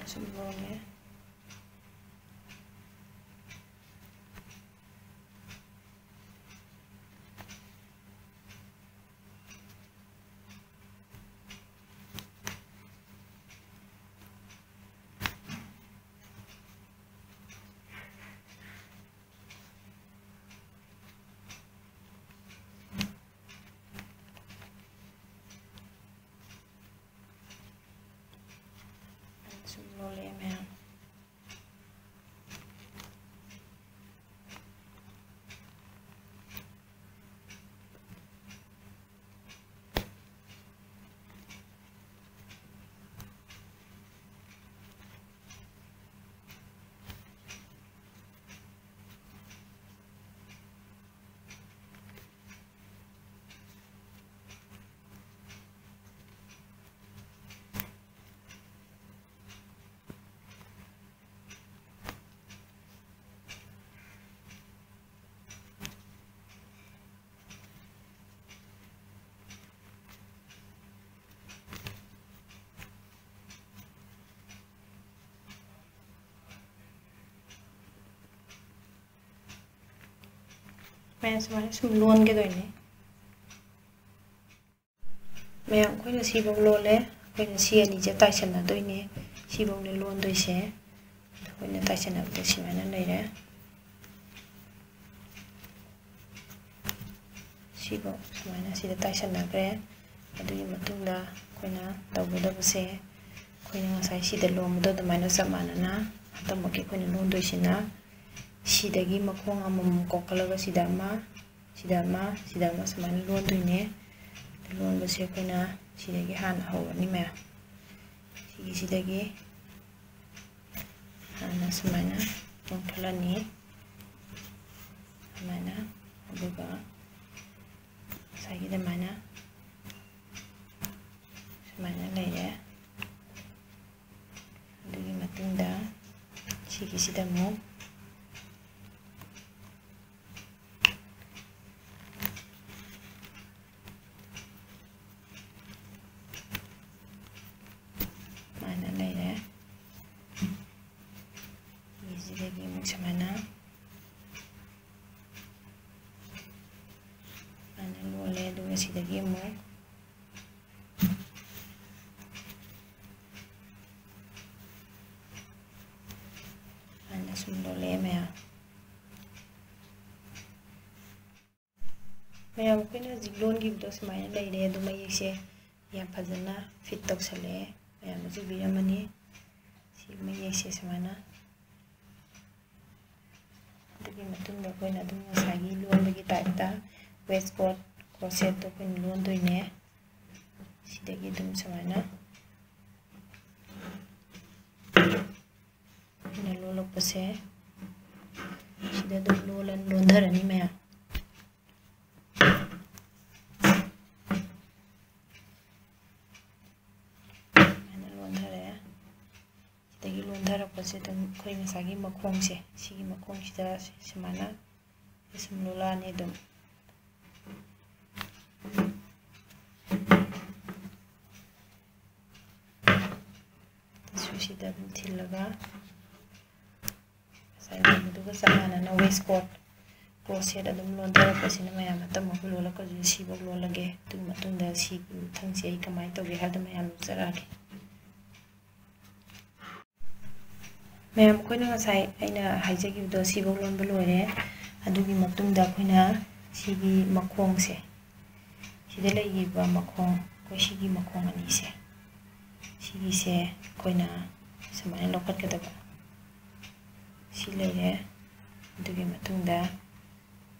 ꯁꯨꯝ ꯂꯣꯜꯂꯦ꯫ ꯁꯨꯝ ꯂꯣꯜꯂꯛꯑꯦ ꯃꯌꯥꯝ꯫ ꯃꯌꯥꯝ ꯁꯨꯃꯥꯏꯅ ꯁꯨꯝ ꯂꯣꯟꯒꯗꯣꯏꯅꯦ꯫ ꯃꯌꯥꯝ ꯑꯩꯈꯣꯏꯅ ꯁꯤꯐꯧ ꯂꯣꯜꯂꯦ꯫ ꯑꯩꯈꯣꯏꯅ ꯁꯤ ꯑꯅꯤꯁꯦ ꯇꯥꯏꯁꯟꯅꯗꯣꯏꯅꯦ꯫ ꯁꯤꯐꯧꯅꯦ ꯂꯣꯟꯗꯣꯏꯁꯦ꯫ ꯑꯩꯈꯣꯏꯅ ꯇꯥꯏꯁꯟꯅꯕꯗ ꯁꯨꯃꯥꯏꯅ ꯂꯩꯔꯦ꯫ ꯁꯤꯐꯧ ꯁꯨꯃꯥꯏꯅ ꯁꯤꯗ ꯇꯥꯏꯁꯟꯅꯈ꯭ꯔꯦ꯫ ꯑꯗꯨꯒꯤ ꯃꯇꯨꯡꯗ ꯑꯩꯈꯣꯏꯅ ꯇꯧꯒꯗꯕꯁꯦ, ꯑꯩꯈꯣꯏꯅ ꯉꯁꯥꯏ ꯁꯤꯗ ꯂꯣꯟꯕꯗꯣ ꯑꯗꯨꯃꯥꯏꯅ ꯆꯞ ꯃꯥꯟꯅꯅ ꯍꯟꯗꯛꯃꯛꯀꯤ ꯑꯩꯈꯣꯏꯅ ꯂꯣꯟꯗꯣꯏꯁꯤꯅ ꯁꯤꯗꯒꯤ ꯃꯈꯣꯡ ꯑꯃꯃꯝ ꯀꯣꯛꯈꯠꯂꯒ ꯁꯤꯗ ꯑꯃ, ꯁꯤꯗ ꯑꯃ, ꯁꯤꯗ ꯑꯃ ꯁꯨꯃꯥꯏꯅ ꯂꯣꯟꯗꯣꯏꯅꯦ꯫ ꯂꯣꯟꯕꯁꯦ ꯑꯩꯈꯣꯏꯅ ꯁꯤꯗꯒꯤ ꯍꯥꯟꯅ ꯍꯧꯔꯅꯤ ꯃꯌꯥꯝ꯫ ꯁꯤꯒꯤꯁꯤꯗꯒꯤ ꯍꯥꯟꯅ ꯁꯨꯃꯥꯏꯅ ꯂꯣꯟꯈꯠꯂꯅꯤ꯫ ꯁꯨꯃꯥꯏꯅ, ꯑꯗꯨꯒ ꯉꯁꯥꯏꯒꯤ ꯑꯗꯨꯃꯥꯏꯅ ꯁꯨꯃꯥꯏꯅ ꯂꯩꯔꯦ꯫ ꯑꯗꯨꯒꯤ ꯃꯇꯨꯡꯗ ꯁꯤꯒꯤꯁꯤꯗ ꯑꯃꯨꯛ ꯁꯨꯃꯥꯏꯅ ꯂꯩꯔꯦ꯫ ꯁꯤꯗꯒꯤ ꯑꯃꯨꯛ ꯁꯨꯃꯥꯏꯅ, ꯁꯨꯃꯥꯏꯅ ꯂꯣꯜꯂꯦ꯫ ꯑꯗꯨꯒ ꯁꯤꯗꯒꯤ ꯑꯃꯨꯛ ꯁꯨꯃꯥꯏꯅ ꯁꯨꯝ ꯂꯣꯜꯂꯛꯑꯦ ꯃꯌꯥꯝ꯫ ꯃꯌꯥꯝ, ꯑꯩꯈꯣꯏꯅ ꯍꯧꯖꯤꯛ ꯂꯣꯟꯈꯤꯕꯗꯣ ꯁꯨꯃꯥꯏꯅ ꯂꯩꯔꯦ꯫ ꯑꯗꯨ ꯃꯌꯦꯛꯁꯦ ꯌꯥꯝ ꯐꯖꯅ ꯐꯤꯠ ꯇꯧꯁꯜꯂꯛꯑꯦ꯫ ꯃꯌꯥꯝꯅꯁꯨ ꯎꯕꯤꯔꯝꯃꯅꯤ꯫ ꯁꯤ ꯃꯌꯦꯛꯁꯦ ꯁꯨꯃꯥꯏꯅ꯫ ꯑꯗꯨꯒꯤ ꯃꯇꯨꯡꯗ ꯑꯩꯈꯣꯏꯅ ꯑꯗꯨꯝ ꯉꯁꯥꯏꯒꯤ ꯂꯣꯟꯕꯒꯤ ꯇꯥꯏꯞꯇ ꯋꯦꯁꯀꯣꯠ ꯀ꯭ꯔꯣꯁꯦꯠꯇꯣ ꯑꯩꯈꯣꯏꯅ ꯂꯣꯟꯗꯣꯏꯅꯦ꯫ ꯁꯤꯗꯒꯤ ꯑꯗꯨꯝ ꯁꯨꯃꯥꯏꯅ ꯑꯩꯅ ꯂꯣꯜꯂꯛꯄꯁꯦ ꯁꯤꯗ ꯑꯗꯨꯝ ꯂꯣꯜꯂ-, ꯂꯣꯟꯊꯔꯅꯤ ꯃꯌꯥꯝ꯫ ꯁꯨꯃꯥꯏꯅ ꯂꯣꯟꯊꯔꯦ꯫ ꯁꯤꯗꯒꯤ ꯂꯣꯟꯊꯔꯛꯄꯁꯦ ꯑꯗꯨꯝ ꯑꯩꯈꯣꯏ ꯉꯁꯥꯏꯒꯤ ꯃꯈꯣꯡꯁꯦ, ꯁꯤꯒꯤ ꯃꯈꯣꯡꯁꯤꯗ ꯁꯨꯃꯥꯏꯅ ꯁꯨꯝ ꯂꯣꯜꯂꯛꯑꯅꯤ ꯑꯗꯨꯝ꯫ ꯁꯤꯁꯤꯗ ꯑꯗꯨꯝ ꯊꯤꯜꯂꯒ ꯉꯁꯥꯏ ꯂꯣꯟꯕꯗꯨꯒ ꯆꯞ ꯃꯥꯟꯅꯅ ꯋꯦꯁꯀꯣꯠ ꯀ꯭ꯔꯣꯁꯦꯠ ꯑꯗꯨꯝ ꯂꯣꯟꯊꯔꯛꯄꯁꯤꯅ ꯃꯌꯥꯝ ꯑꯇꯃꯛ ꯂꯣꯜꯂꯛꯄꯁꯤꯗ ꯁꯤꯐꯥꯎ ꯂꯣꯜꯂꯒꯦ꯫ ꯑꯗꯨꯒꯤ ꯃꯇꯨꯡꯗ ꯁꯤꯒꯤ ꯃꯊꯪꯁꯤ ꯑꯩ ꯀꯃꯥꯏꯅ ꯇꯧꯒꯦ ꯍꯥꯏꯕꯗꯣ ꯃꯌꯥꯝ ꯎꯠꯆꯔꯛꯑꯒꯦ꯫ ꯃꯌꯥꯝ, ꯑꯩꯈꯣꯏꯅ ꯉꯁꯥꯏ ꯑꯩꯅ ꯍꯥꯏꯖꯈꯤꯕꯗꯣ ꯁꯤꯐꯥꯎ ꯂꯣꯟꯕ ꯂꯣꯏꯔꯦ꯫ ꯑꯗꯨꯒꯤ ꯃꯇꯨꯡꯗ ꯑꯩꯈꯣꯏꯅ ꯁꯤꯒꯤ ꯃꯈꯣꯡꯁꯦ, ꯁꯤꯗ ꯂꯩꯈꯤꯕ ꯃꯈꯣꯡ, ꯑꯩꯈꯣꯏ ꯁꯤꯒꯤ ꯃꯈꯣꯡ ꯑꯅꯤꯁꯦ, ꯁꯤꯒꯤꯁꯦ ꯑꯩꯈꯣꯏꯅ ꯁꯨꯃꯥꯏꯅ ꯂꯧꯈꯠꯀꯗꯕ꯫ ꯁꯤ ꯂꯩꯔꯦ꯫ ꯑꯗꯨꯒꯤ ꯃꯇꯨꯡꯗ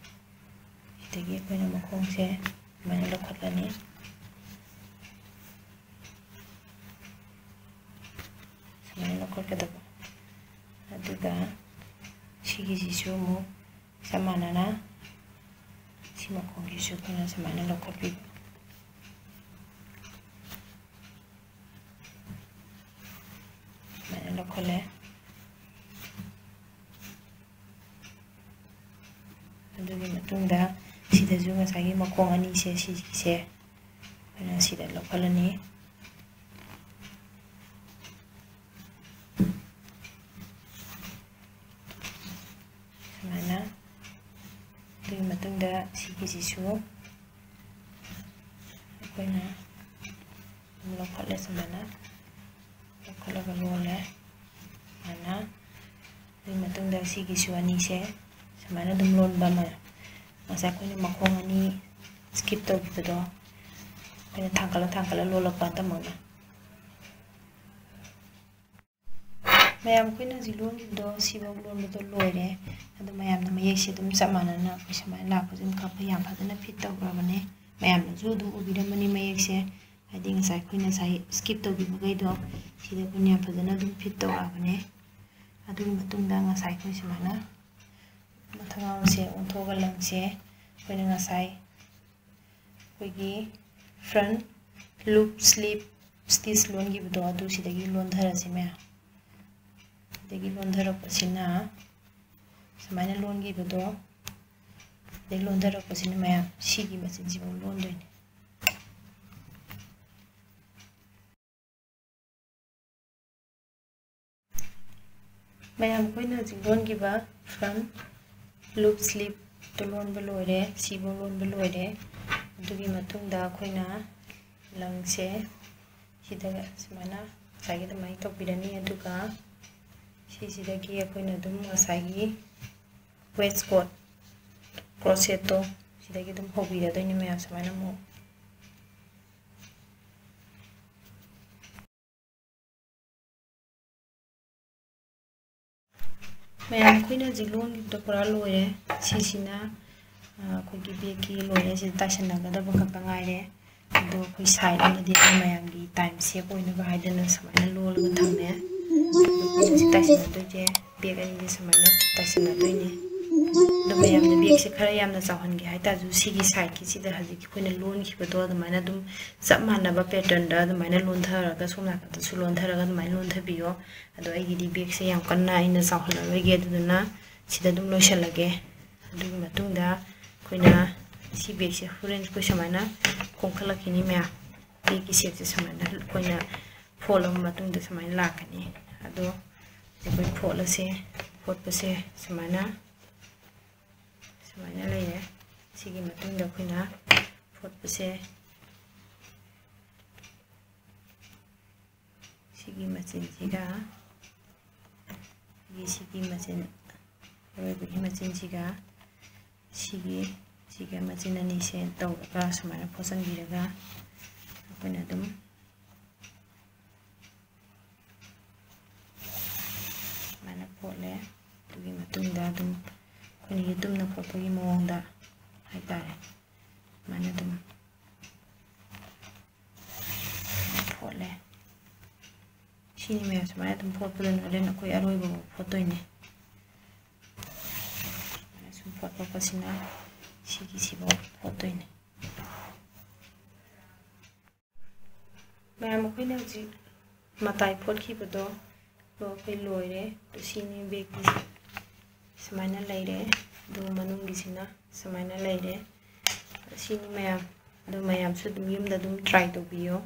ꯁꯤꯗꯒꯤ ꯑꯩꯈꯣꯏꯅ ꯃꯈꯣꯡꯁꯦ ꯁꯨꯃꯥꯏꯅ ꯂꯧꯈꯠꯂꯅꯤ꯫ ꯁꯨꯃꯥꯏꯅ ꯂꯧꯈꯠꯀꯗꯕ꯫ ꯑꯗꯨꯒ ꯁꯤꯒꯤꯁꯤꯁꯨ ꯑꯃꯨꯛ ꯆꯞ ꯃꯥꯟꯅꯅ ꯁꯤ ꯃꯈꯣꯡꯁꯤꯁꯨ ꯑꯩꯈꯣꯏꯅ ꯁꯨꯃꯥꯏꯅ ꯂꯧꯈꯠꯄꯤꯕ꯫ ꯁꯨꯃꯥꯏꯅ ꯂꯧꯈꯠꯂꯦ꯫ ꯑꯗꯨꯒꯤ ꯃꯇꯨꯡꯗ ꯁꯤꯗꯁꯨ ꯉꯁꯥꯏꯒꯤ ꯃꯈꯣꯡ ꯑꯅꯤꯁꯦ, ꯁꯤꯒꯤꯁꯦ ꯑꯩꯈꯣꯏꯅ ꯁꯤꯗ ꯂꯧꯈꯠꯂꯅꯤ꯫ ꯁꯨꯃꯥꯏꯅ꯫ ꯑꯗꯨꯒꯤ ꯃꯇꯨꯡꯗ ꯁꯤꯒꯤꯁꯤꯁꯨ ꯑꯩꯈꯣꯏꯅ ꯑꯗꯨꯝ ꯂꯧꯈꯠꯂꯦ꯫ ꯁꯨꯃꯥꯏꯅ ꯂꯧꯈꯠꯂꯒ ꯂꯣꯜꯂꯦ꯫ ꯁꯨꯃꯥꯏꯅ꯫ ꯑꯗꯨꯒꯤ ꯃꯇꯨꯡꯗ ꯁꯤꯒꯤꯁꯨ ꯑꯅꯤꯁꯦ ꯁꯨꯃꯥꯏꯅ ꯑꯗꯨꯝ ꯂꯣꯟꯕ ꯑꯃ꯫ ꯉꯁꯥꯏ ꯑꯩꯈꯣꯏꯅ ꯃꯈꯣꯡ ꯑꯅꯤ skip ꯇꯧꯈꯤꯕꯗꯣ ꯑꯩꯈꯣꯏꯅ ꯊꯥꯡꯀꯠꯂ ꯊꯥꯡꯀꯠꯂ ꯂꯣꯜꯂꯛꯄ ꯑꯇꯝꯕꯅ꯫ ꯃꯌꯥꯝ, ꯑꯩꯈꯣꯏꯅ ꯍꯧꯖꯤꯛ ꯂꯣꯟꯈꯤꯕꯗꯣ ꯁꯤꯐꯥꯎ ꯂꯣꯟꯕꯗꯣ ꯂꯣꯏꯔꯦ꯫ ꯑꯗꯣ ꯃꯌꯥꯝꯅ ꯃꯌꯦꯛꯁꯦ ꯑꯗꯨꯝ ꯆꯞ ꯃꯥꯟꯅꯅ ꯑꯩꯈꯣꯏ ꯁꯨꯃꯥꯏꯅ ꯂꯥꯛꯄꯁꯦ ꯑꯗꯨꯝ ꯀꯛꯄ ꯌꯥꯝ ꯐꯖꯅ fit ꯇꯧꯈ꯭ꯔꯕꯅꯦ꯫ ꯃꯌꯥꯝꯅꯁꯨ ꯑꯗꯨꯝ ꯎꯕꯤꯔꯝꯃꯅꯤ ꯃꯌꯦꯛꯁꯦ, ꯍꯥꯏꯗꯤ ꯉꯁꯥꯏ ꯑꯩꯈꯣꯏꯅ ꯉꯁꯥꯏ skip ꯇꯧꯈꯤꯕꯈꯩꯗꯣ ꯁꯤꯗ ꯑꯩꯈꯣꯏꯅ ꯌꯥꯝ ꯐꯖꯅ ꯑꯗꯨꯝ fit ꯇꯧꯔꯛꯑꯕꯅꯦ꯫ ꯑꯗꯨꯒꯤ ꯃꯇꯨꯡꯗ ꯉꯁꯥꯏ ꯑꯩꯈꯣꯏ ꯁꯨꯃꯥꯏꯅ ꯃꯊꯛ ꯃꯈꯥꯁꯦ ꯑꯣꯟꯊꯣꯛꯑꯒ ꯂꯪꯁꯦ ꯑꯩꯈꯣꯏꯅ ꯉꯁꯥꯏ ꯑꯩꯈꯣꯏꯒꯤ front loop slip stitch ꯂꯣꯟꯈꯤꯕꯗꯣ ꯑꯗꯨ ꯁꯤꯗꯒꯤ ꯂꯣꯟꯊꯔꯁꯤ ꯃꯌꯥꯝ꯫ ꯁꯤꯗꯒꯤ ꯂꯣꯟꯊꯔꯛꯄꯁꯤꯅ ꯁꯨꯃꯥꯏꯅ ꯂꯣꯟꯈꯤꯕꯗꯣ, ꯁꯤꯗꯒꯤ ꯂꯣꯟꯊꯔꯛꯄꯁꯤꯅ ꯃꯌꯥꯝ ꯁꯤꯒꯤ ꯃꯆꯤꯟꯁꯤꯐꯥꯎ ꯂꯣꯟꯗꯣꯏꯅꯤ꯫ ꯃꯌꯥꯝ, ꯑꯩꯈꯣꯏꯅ ꯍꯧꯖꯤꯛ ꯂꯣꯟꯈꯤꯕ front loop slipꯇꯨ ꯂꯣꯟꯕ ꯂꯣꯏꯔꯦ, ꯁꯤꯐꯥꯎ ꯂꯣꯟꯕ ꯂꯣꯏꯔꯦ꯫ ꯑꯗꯨꯒꯤ ꯃꯇꯨꯡꯗ ꯑꯩꯈꯣꯏꯅ ꯂꯪꯁꯦ ꯁꯤꯗ ꯁꯨꯃꯥꯏꯅ ꯉꯁꯥꯏꯒꯤ ꯑꯗꯨꯃꯥꯏꯅ ꯇꯧꯕꯤꯔꯅꯤ꯫ ꯑꯗꯨꯒ ꯁꯤꯁꯤꯗꯒꯤ ꯑꯩꯈꯣꯏꯅ ꯑꯗꯨꯝ ꯉꯁꯥꯏꯒꯤ waistcoat crochetꯇꯣ ꯁꯤꯗꯒꯤ ꯑꯗꯨꯝ ꯍꯧꯕꯤꯔꯗꯣꯏꯅꯤ ꯃꯌꯥꯝ꯫ ꯁꯨꯃꯥꯏꯅ ꯑꯃꯨꯛ ꯃꯌꯥꯝ, ꯑꯩꯈꯣꯏꯅ ꯍꯧꯖꯤꯛ ꯂꯣꯟꯈꯤꯕꯗꯣ ꯄꯨꯔꯥ ꯂꯣꯏꯔꯦ꯫ ꯁꯤꯁꯤꯅ, ꯑ, ꯑꯩꯈꯣꯏꯒꯤ bag ꯀꯤ ꯂꯣꯏꯔꯦ꯫ ꯁꯤꯗ ꯇꯥꯏꯁꯟꯅꯒꯗꯕ ꯈꯛꯇ ꯉꯥꯏꯔꯦ꯫ ꯑꯗꯣ ꯑꯩꯈꯣꯏ side ꯑꯃꯗꯤ ꯑꯗꯨꯝ ꯃꯌꯥꯝꯒꯤ time save ꯑꯣꯏꯅꯕ ꯍꯥꯏꯗꯅ ꯁꯨꯃꯥꯏꯅ ꯂꯣꯜꯂꯒ ꯊꯝꯃꯦ꯫ ꯑꯗꯣ ꯑꯩꯈꯣꯏꯅ ꯁꯤ ꯇꯥꯏꯁꯟꯅꯗꯣꯏꯁꯦ, bag ꯑꯅꯤꯁꯦ ꯁꯨꯃꯥꯏꯅ ꯇꯥꯏꯁꯟꯅꯗꯣꯏꯅꯦ꯫ ꯑꯗꯣ ꯃꯌꯥꯝꯅ bag ꯁꯦ ꯈꯔ ꯌꯥꯝꯅ ꯆꯥꯎꯍꯟꯒꯦ ꯍꯥꯏ ꯇꯥꯔꯁꯨ, ꯁꯤꯒꯤ side ꯀꯤꯁꯤꯗ ꯍꯧꯖꯤꯛꯀꯤ ꯑꯩꯈꯣꯏꯅ ꯂꯣꯟꯈꯤꯕꯗꯣ ꯑꯗꯨꯃꯥꯏꯅ ꯑꯗꯨꯝ ꯆꯞ ꯃꯥꯟꯅꯕ pattern ꯗ ꯑꯗꯨꯃꯥꯏꯅ ꯂꯣꯟꯊꯔꯒ, ꯁꯣꯝ ꯅꯥꯀꯟꯗꯁꯨ ꯂꯣꯟꯊꯔꯒ ꯑꯗꯨꯃꯥꯏꯅ ꯂꯣꯟꯊꯕꯤꯌꯣ꯫ ꯑꯗꯣ ꯑꯩꯒꯤꯗꯤ bag ꯁꯦ ꯌꯥꯝ ꯀꯟꯅ ꯑꯩꯅ ꯆꯥꯎꯍꯜꯂꯔꯣꯏꯒꯦ, ꯑꯗꯨꯗꯨꯅ ꯁꯤꯗ ꯑꯗꯨꯝ ꯂꯣꯏꯁꯤꯜꯂꯒꯦ꯫ ꯑꯗꯨꯒꯤ ꯃꯇꯨꯡꯗ ꯑꯩꯈꯣꯏꯅ ꯁꯤ bag ꯁꯦ ꯍꯣꯔꯦꯟ ꯑꯩꯈꯣꯏ ꯁꯨꯃꯥꯏꯅ ꯀꯣꯟꯈꯠꯂꯛꯈꯤꯅꯤ ꯃꯌꯥꯝ꯫ Bag ꯀꯤ shape ꯁꯦ ꯁꯨꯃꯥꯏꯅ ꯑꯩꯈꯣꯏꯅ ꯐꯣꯜꯂꯕ ꯃꯇꯨꯡꯗ ꯁꯨꯃꯥꯏꯅ ꯂꯥꯛꯀꯅꯤ꯫ ꯑꯗꯣ ꯑꯩꯈꯣꯏ ꯐꯣꯠꯂꯁꯦ꯫ ꯐꯣꯠꯄꯁꯦ ꯁꯨꯃꯥꯏꯅ, ꯁꯨꯃꯥꯏꯅ ꯂꯩꯔꯦ꯫ ꯁꯤꯒꯤ ꯃꯇꯨꯡꯗ ꯑꯩꯈꯣꯏꯅ ꯐꯣꯠꯄꯁꯦ ꯁꯤꯒꯤ ꯃꯆꯤꯟꯁꯤꯒ, ꯁꯤꯒꯤ, ꯁꯤꯒꯤ ꯃꯆꯤꯟ, ꯑꯔꯣꯏꯕꯒꯤ ꯃꯆꯤꯟꯁꯤꯒ, ꯁꯤꯒꯤ, ꯁꯤꯒ ꯃꯆꯤꯟ ꯑꯅꯤꯁꯦ ꯇꯧꯔꯒ ꯁꯨꯃꯥꯏꯅ ꯐꯣꯠꯆꯟꯕꯤꯔꯒ ꯑꯩꯈꯣꯏꯅ ꯑꯗꯨꯝ ꯁꯨꯃꯥꯏꯅ ꯐꯣꯠꯂꯦ꯫ ꯑꯗꯨꯒꯤ ꯃꯇꯨꯡꯗ ꯑꯗꯨꯝ ꯑꯩꯈꯣꯏꯅ ꯌꯦꯇꯨꯝꯅ ꯐꯣꯠꯄꯒꯤ ꯃꯑꯣꯡꯗ ꯍꯥꯏꯇꯥꯔꯦ, ꯁꯨꯃꯥꯏꯅ ꯑꯗꯨꯝ ꯐꯣꯠꯂꯦ꯫ ꯁꯤꯅꯤ ꯃꯌꯥꯝ, ꯁꯨꯃꯥꯏꯅ ꯑꯗꯨꯝ ꯐꯣꯠꯄꯗꯨꯅ ꯍꯣꯔꯦꯟ ꯑꯩꯈꯣꯏ ꯑꯔꯣꯏꯕ ꯐꯥꯎ ꯐꯣꯠꯇꯣꯏꯅꯦ꯫ ꯁꯨꯃꯥꯏꯅ ꯁꯨꯝ ꯐꯣꯠ ꯐꯣꯠꯄꯁꯤꯅ ꯁꯤꯒꯤꯁꯤꯐꯥꯎ ꯐꯣꯠꯇꯣꯏꯅꯦ꯫ ꯃꯌꯥꯝ, ꯑꯩꯈꯣꯏꯅ ꯍꯧꯖꯤꯛ ꯃꯇꯥꯏ ꯐꯣꯠꯈꯤꯕꯗꯣ, ꯑꯗꯣ ꯑꯩꯈꯣꯏ ꯂꯣꯏꯔꯦ꯫ ꯑꯗꯨ ꯁꯤꯅꯤ bag ꯀꯤꯁꯦ꯫ ꯁꯨꯃꯥꯏꯅ ꯂꯩꯔꯦ꯫ ꯑꯗꯨꯒ ꯃꯅꯨꯡꯒꯤꯁꯤꯅ ꯁꯨꯃꯥꯏꯅ ꯂꯩꯔꯦ꯫ ꯁꯤꯅꯤ ꯃꯌꯥꯝ꯫ ꯑꯗꯨ ꯃꯌꯥꯝꯁꯨ ꯑꯗꯨꯝ ꯌꯨꯝꯗ ꯑꯗꯨꯝ try ꯇꯧꯕꯤꯌꯣ꯫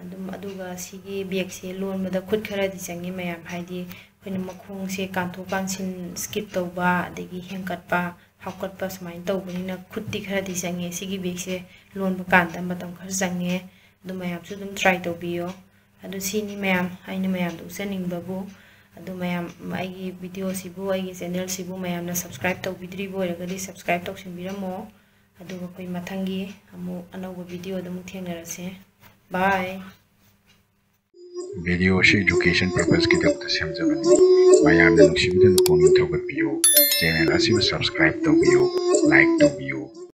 ꯑꯗꯨꯝ, ꯑꯗꯨꯒ ꯁꯤꯒꯤ bag ꯁꯦ ꯂꯣꯟꯕꯗ ꯈꯨꯠ ꯈꯔꯗꯤ ꯆꯪꯉꯤ ꯃꯌꯥꯝ, ꯍꯥꯏꯗꯤ ꯑꯩꯈꯣꯏꯅ ꯃꯈꯣꯡꯁꯦ ꯀꯥꯟꯊꯣꯛ ꯀꯥꯟꯁꯤꯟ skip ꯇꯧꯕ, ꯑꯗꯒꯤ ꯍꯦꯟꯀꯠꯄ, ꯍꯥꯞꯀꯠꯄ ꯁꯨꯃꯥꯏꯅ ꯇꯧꯕꯅꯤꯅ ꯈꯨꯠꯇꯤ ꯈꯔꯗꯤ ꯆꯪꯉꯦ꯫ ꯁꯤꯒꯤ bag ꯁꯦ ꯂꯣꯟꯕ ꯀꯥꯟꯗ ꯃꯇꯝ ꯈꯔ ꯆꯪꯉꯦ꯫ ꯑꯗꯨ ꯃꯌꯥꯝꯁꯨ ꯑꯗꯨꯝ try ꯇꯧꯕꯤꯌꯣ꯫ ꯑꯗꯨ ꯁꯤꯅꯤ ꯃꯌꯥꯝ, ꯑꯩꯅ ꯃꯌꯥꯝꯗ ꯎꯠꯆꯅꯤꯡꯕꯕꯨ꯫ ꯑꯗꯨ ꯃꯌꯥꯝ, ꯑꯩꯒꯤ video ꯁꯤꯕꯨ, ꯑꯩꯒꯤ channel ꯁꯤꯕꯨ ꯃꯌꯥꯝꯅ subscribe ꯇꯧꯕꯤꯗ꯭ꯔꯤꯕ ꯑꯣꯏꯔꯒꯗꯤ subscribe ꯇꯧꯁꯤꯟꯕꯤꯔꯝꯃꯣ꯫ ꯑꯗꯨꯒ ꯑꯩꯈꯣꯏ ꯃꯊꯪꯒꯤ ꯑꯃꯨꯛ ꯑꯅꯧꯕ video ꯗ ꯑꯃꯨꯛ ꯊꯦꯡꯅꯔꯁꯦ꯫ Bye꯫ Video ꯑꯁꯤ education purpose ꯀꯤꯗꯃꯛꯇ ꯁꯦꯝꯖꯕꯅꯤ꯫ ꯃꯌꯥꯝꯅ ꯅꯨꯡꯁꯤꯕꯤꯗꯨꯅ ꯄꯨꯛꯅꯤꯡ ꯊꯧꯒꯠꯄꯤꯌꯨ꯫ Channel ꯑꯁꯤꯕꯨ subscribe ꯇꯧꯕꯤꯌꯨ, like ꯇꯧꯕꯤꯌꯨ꯫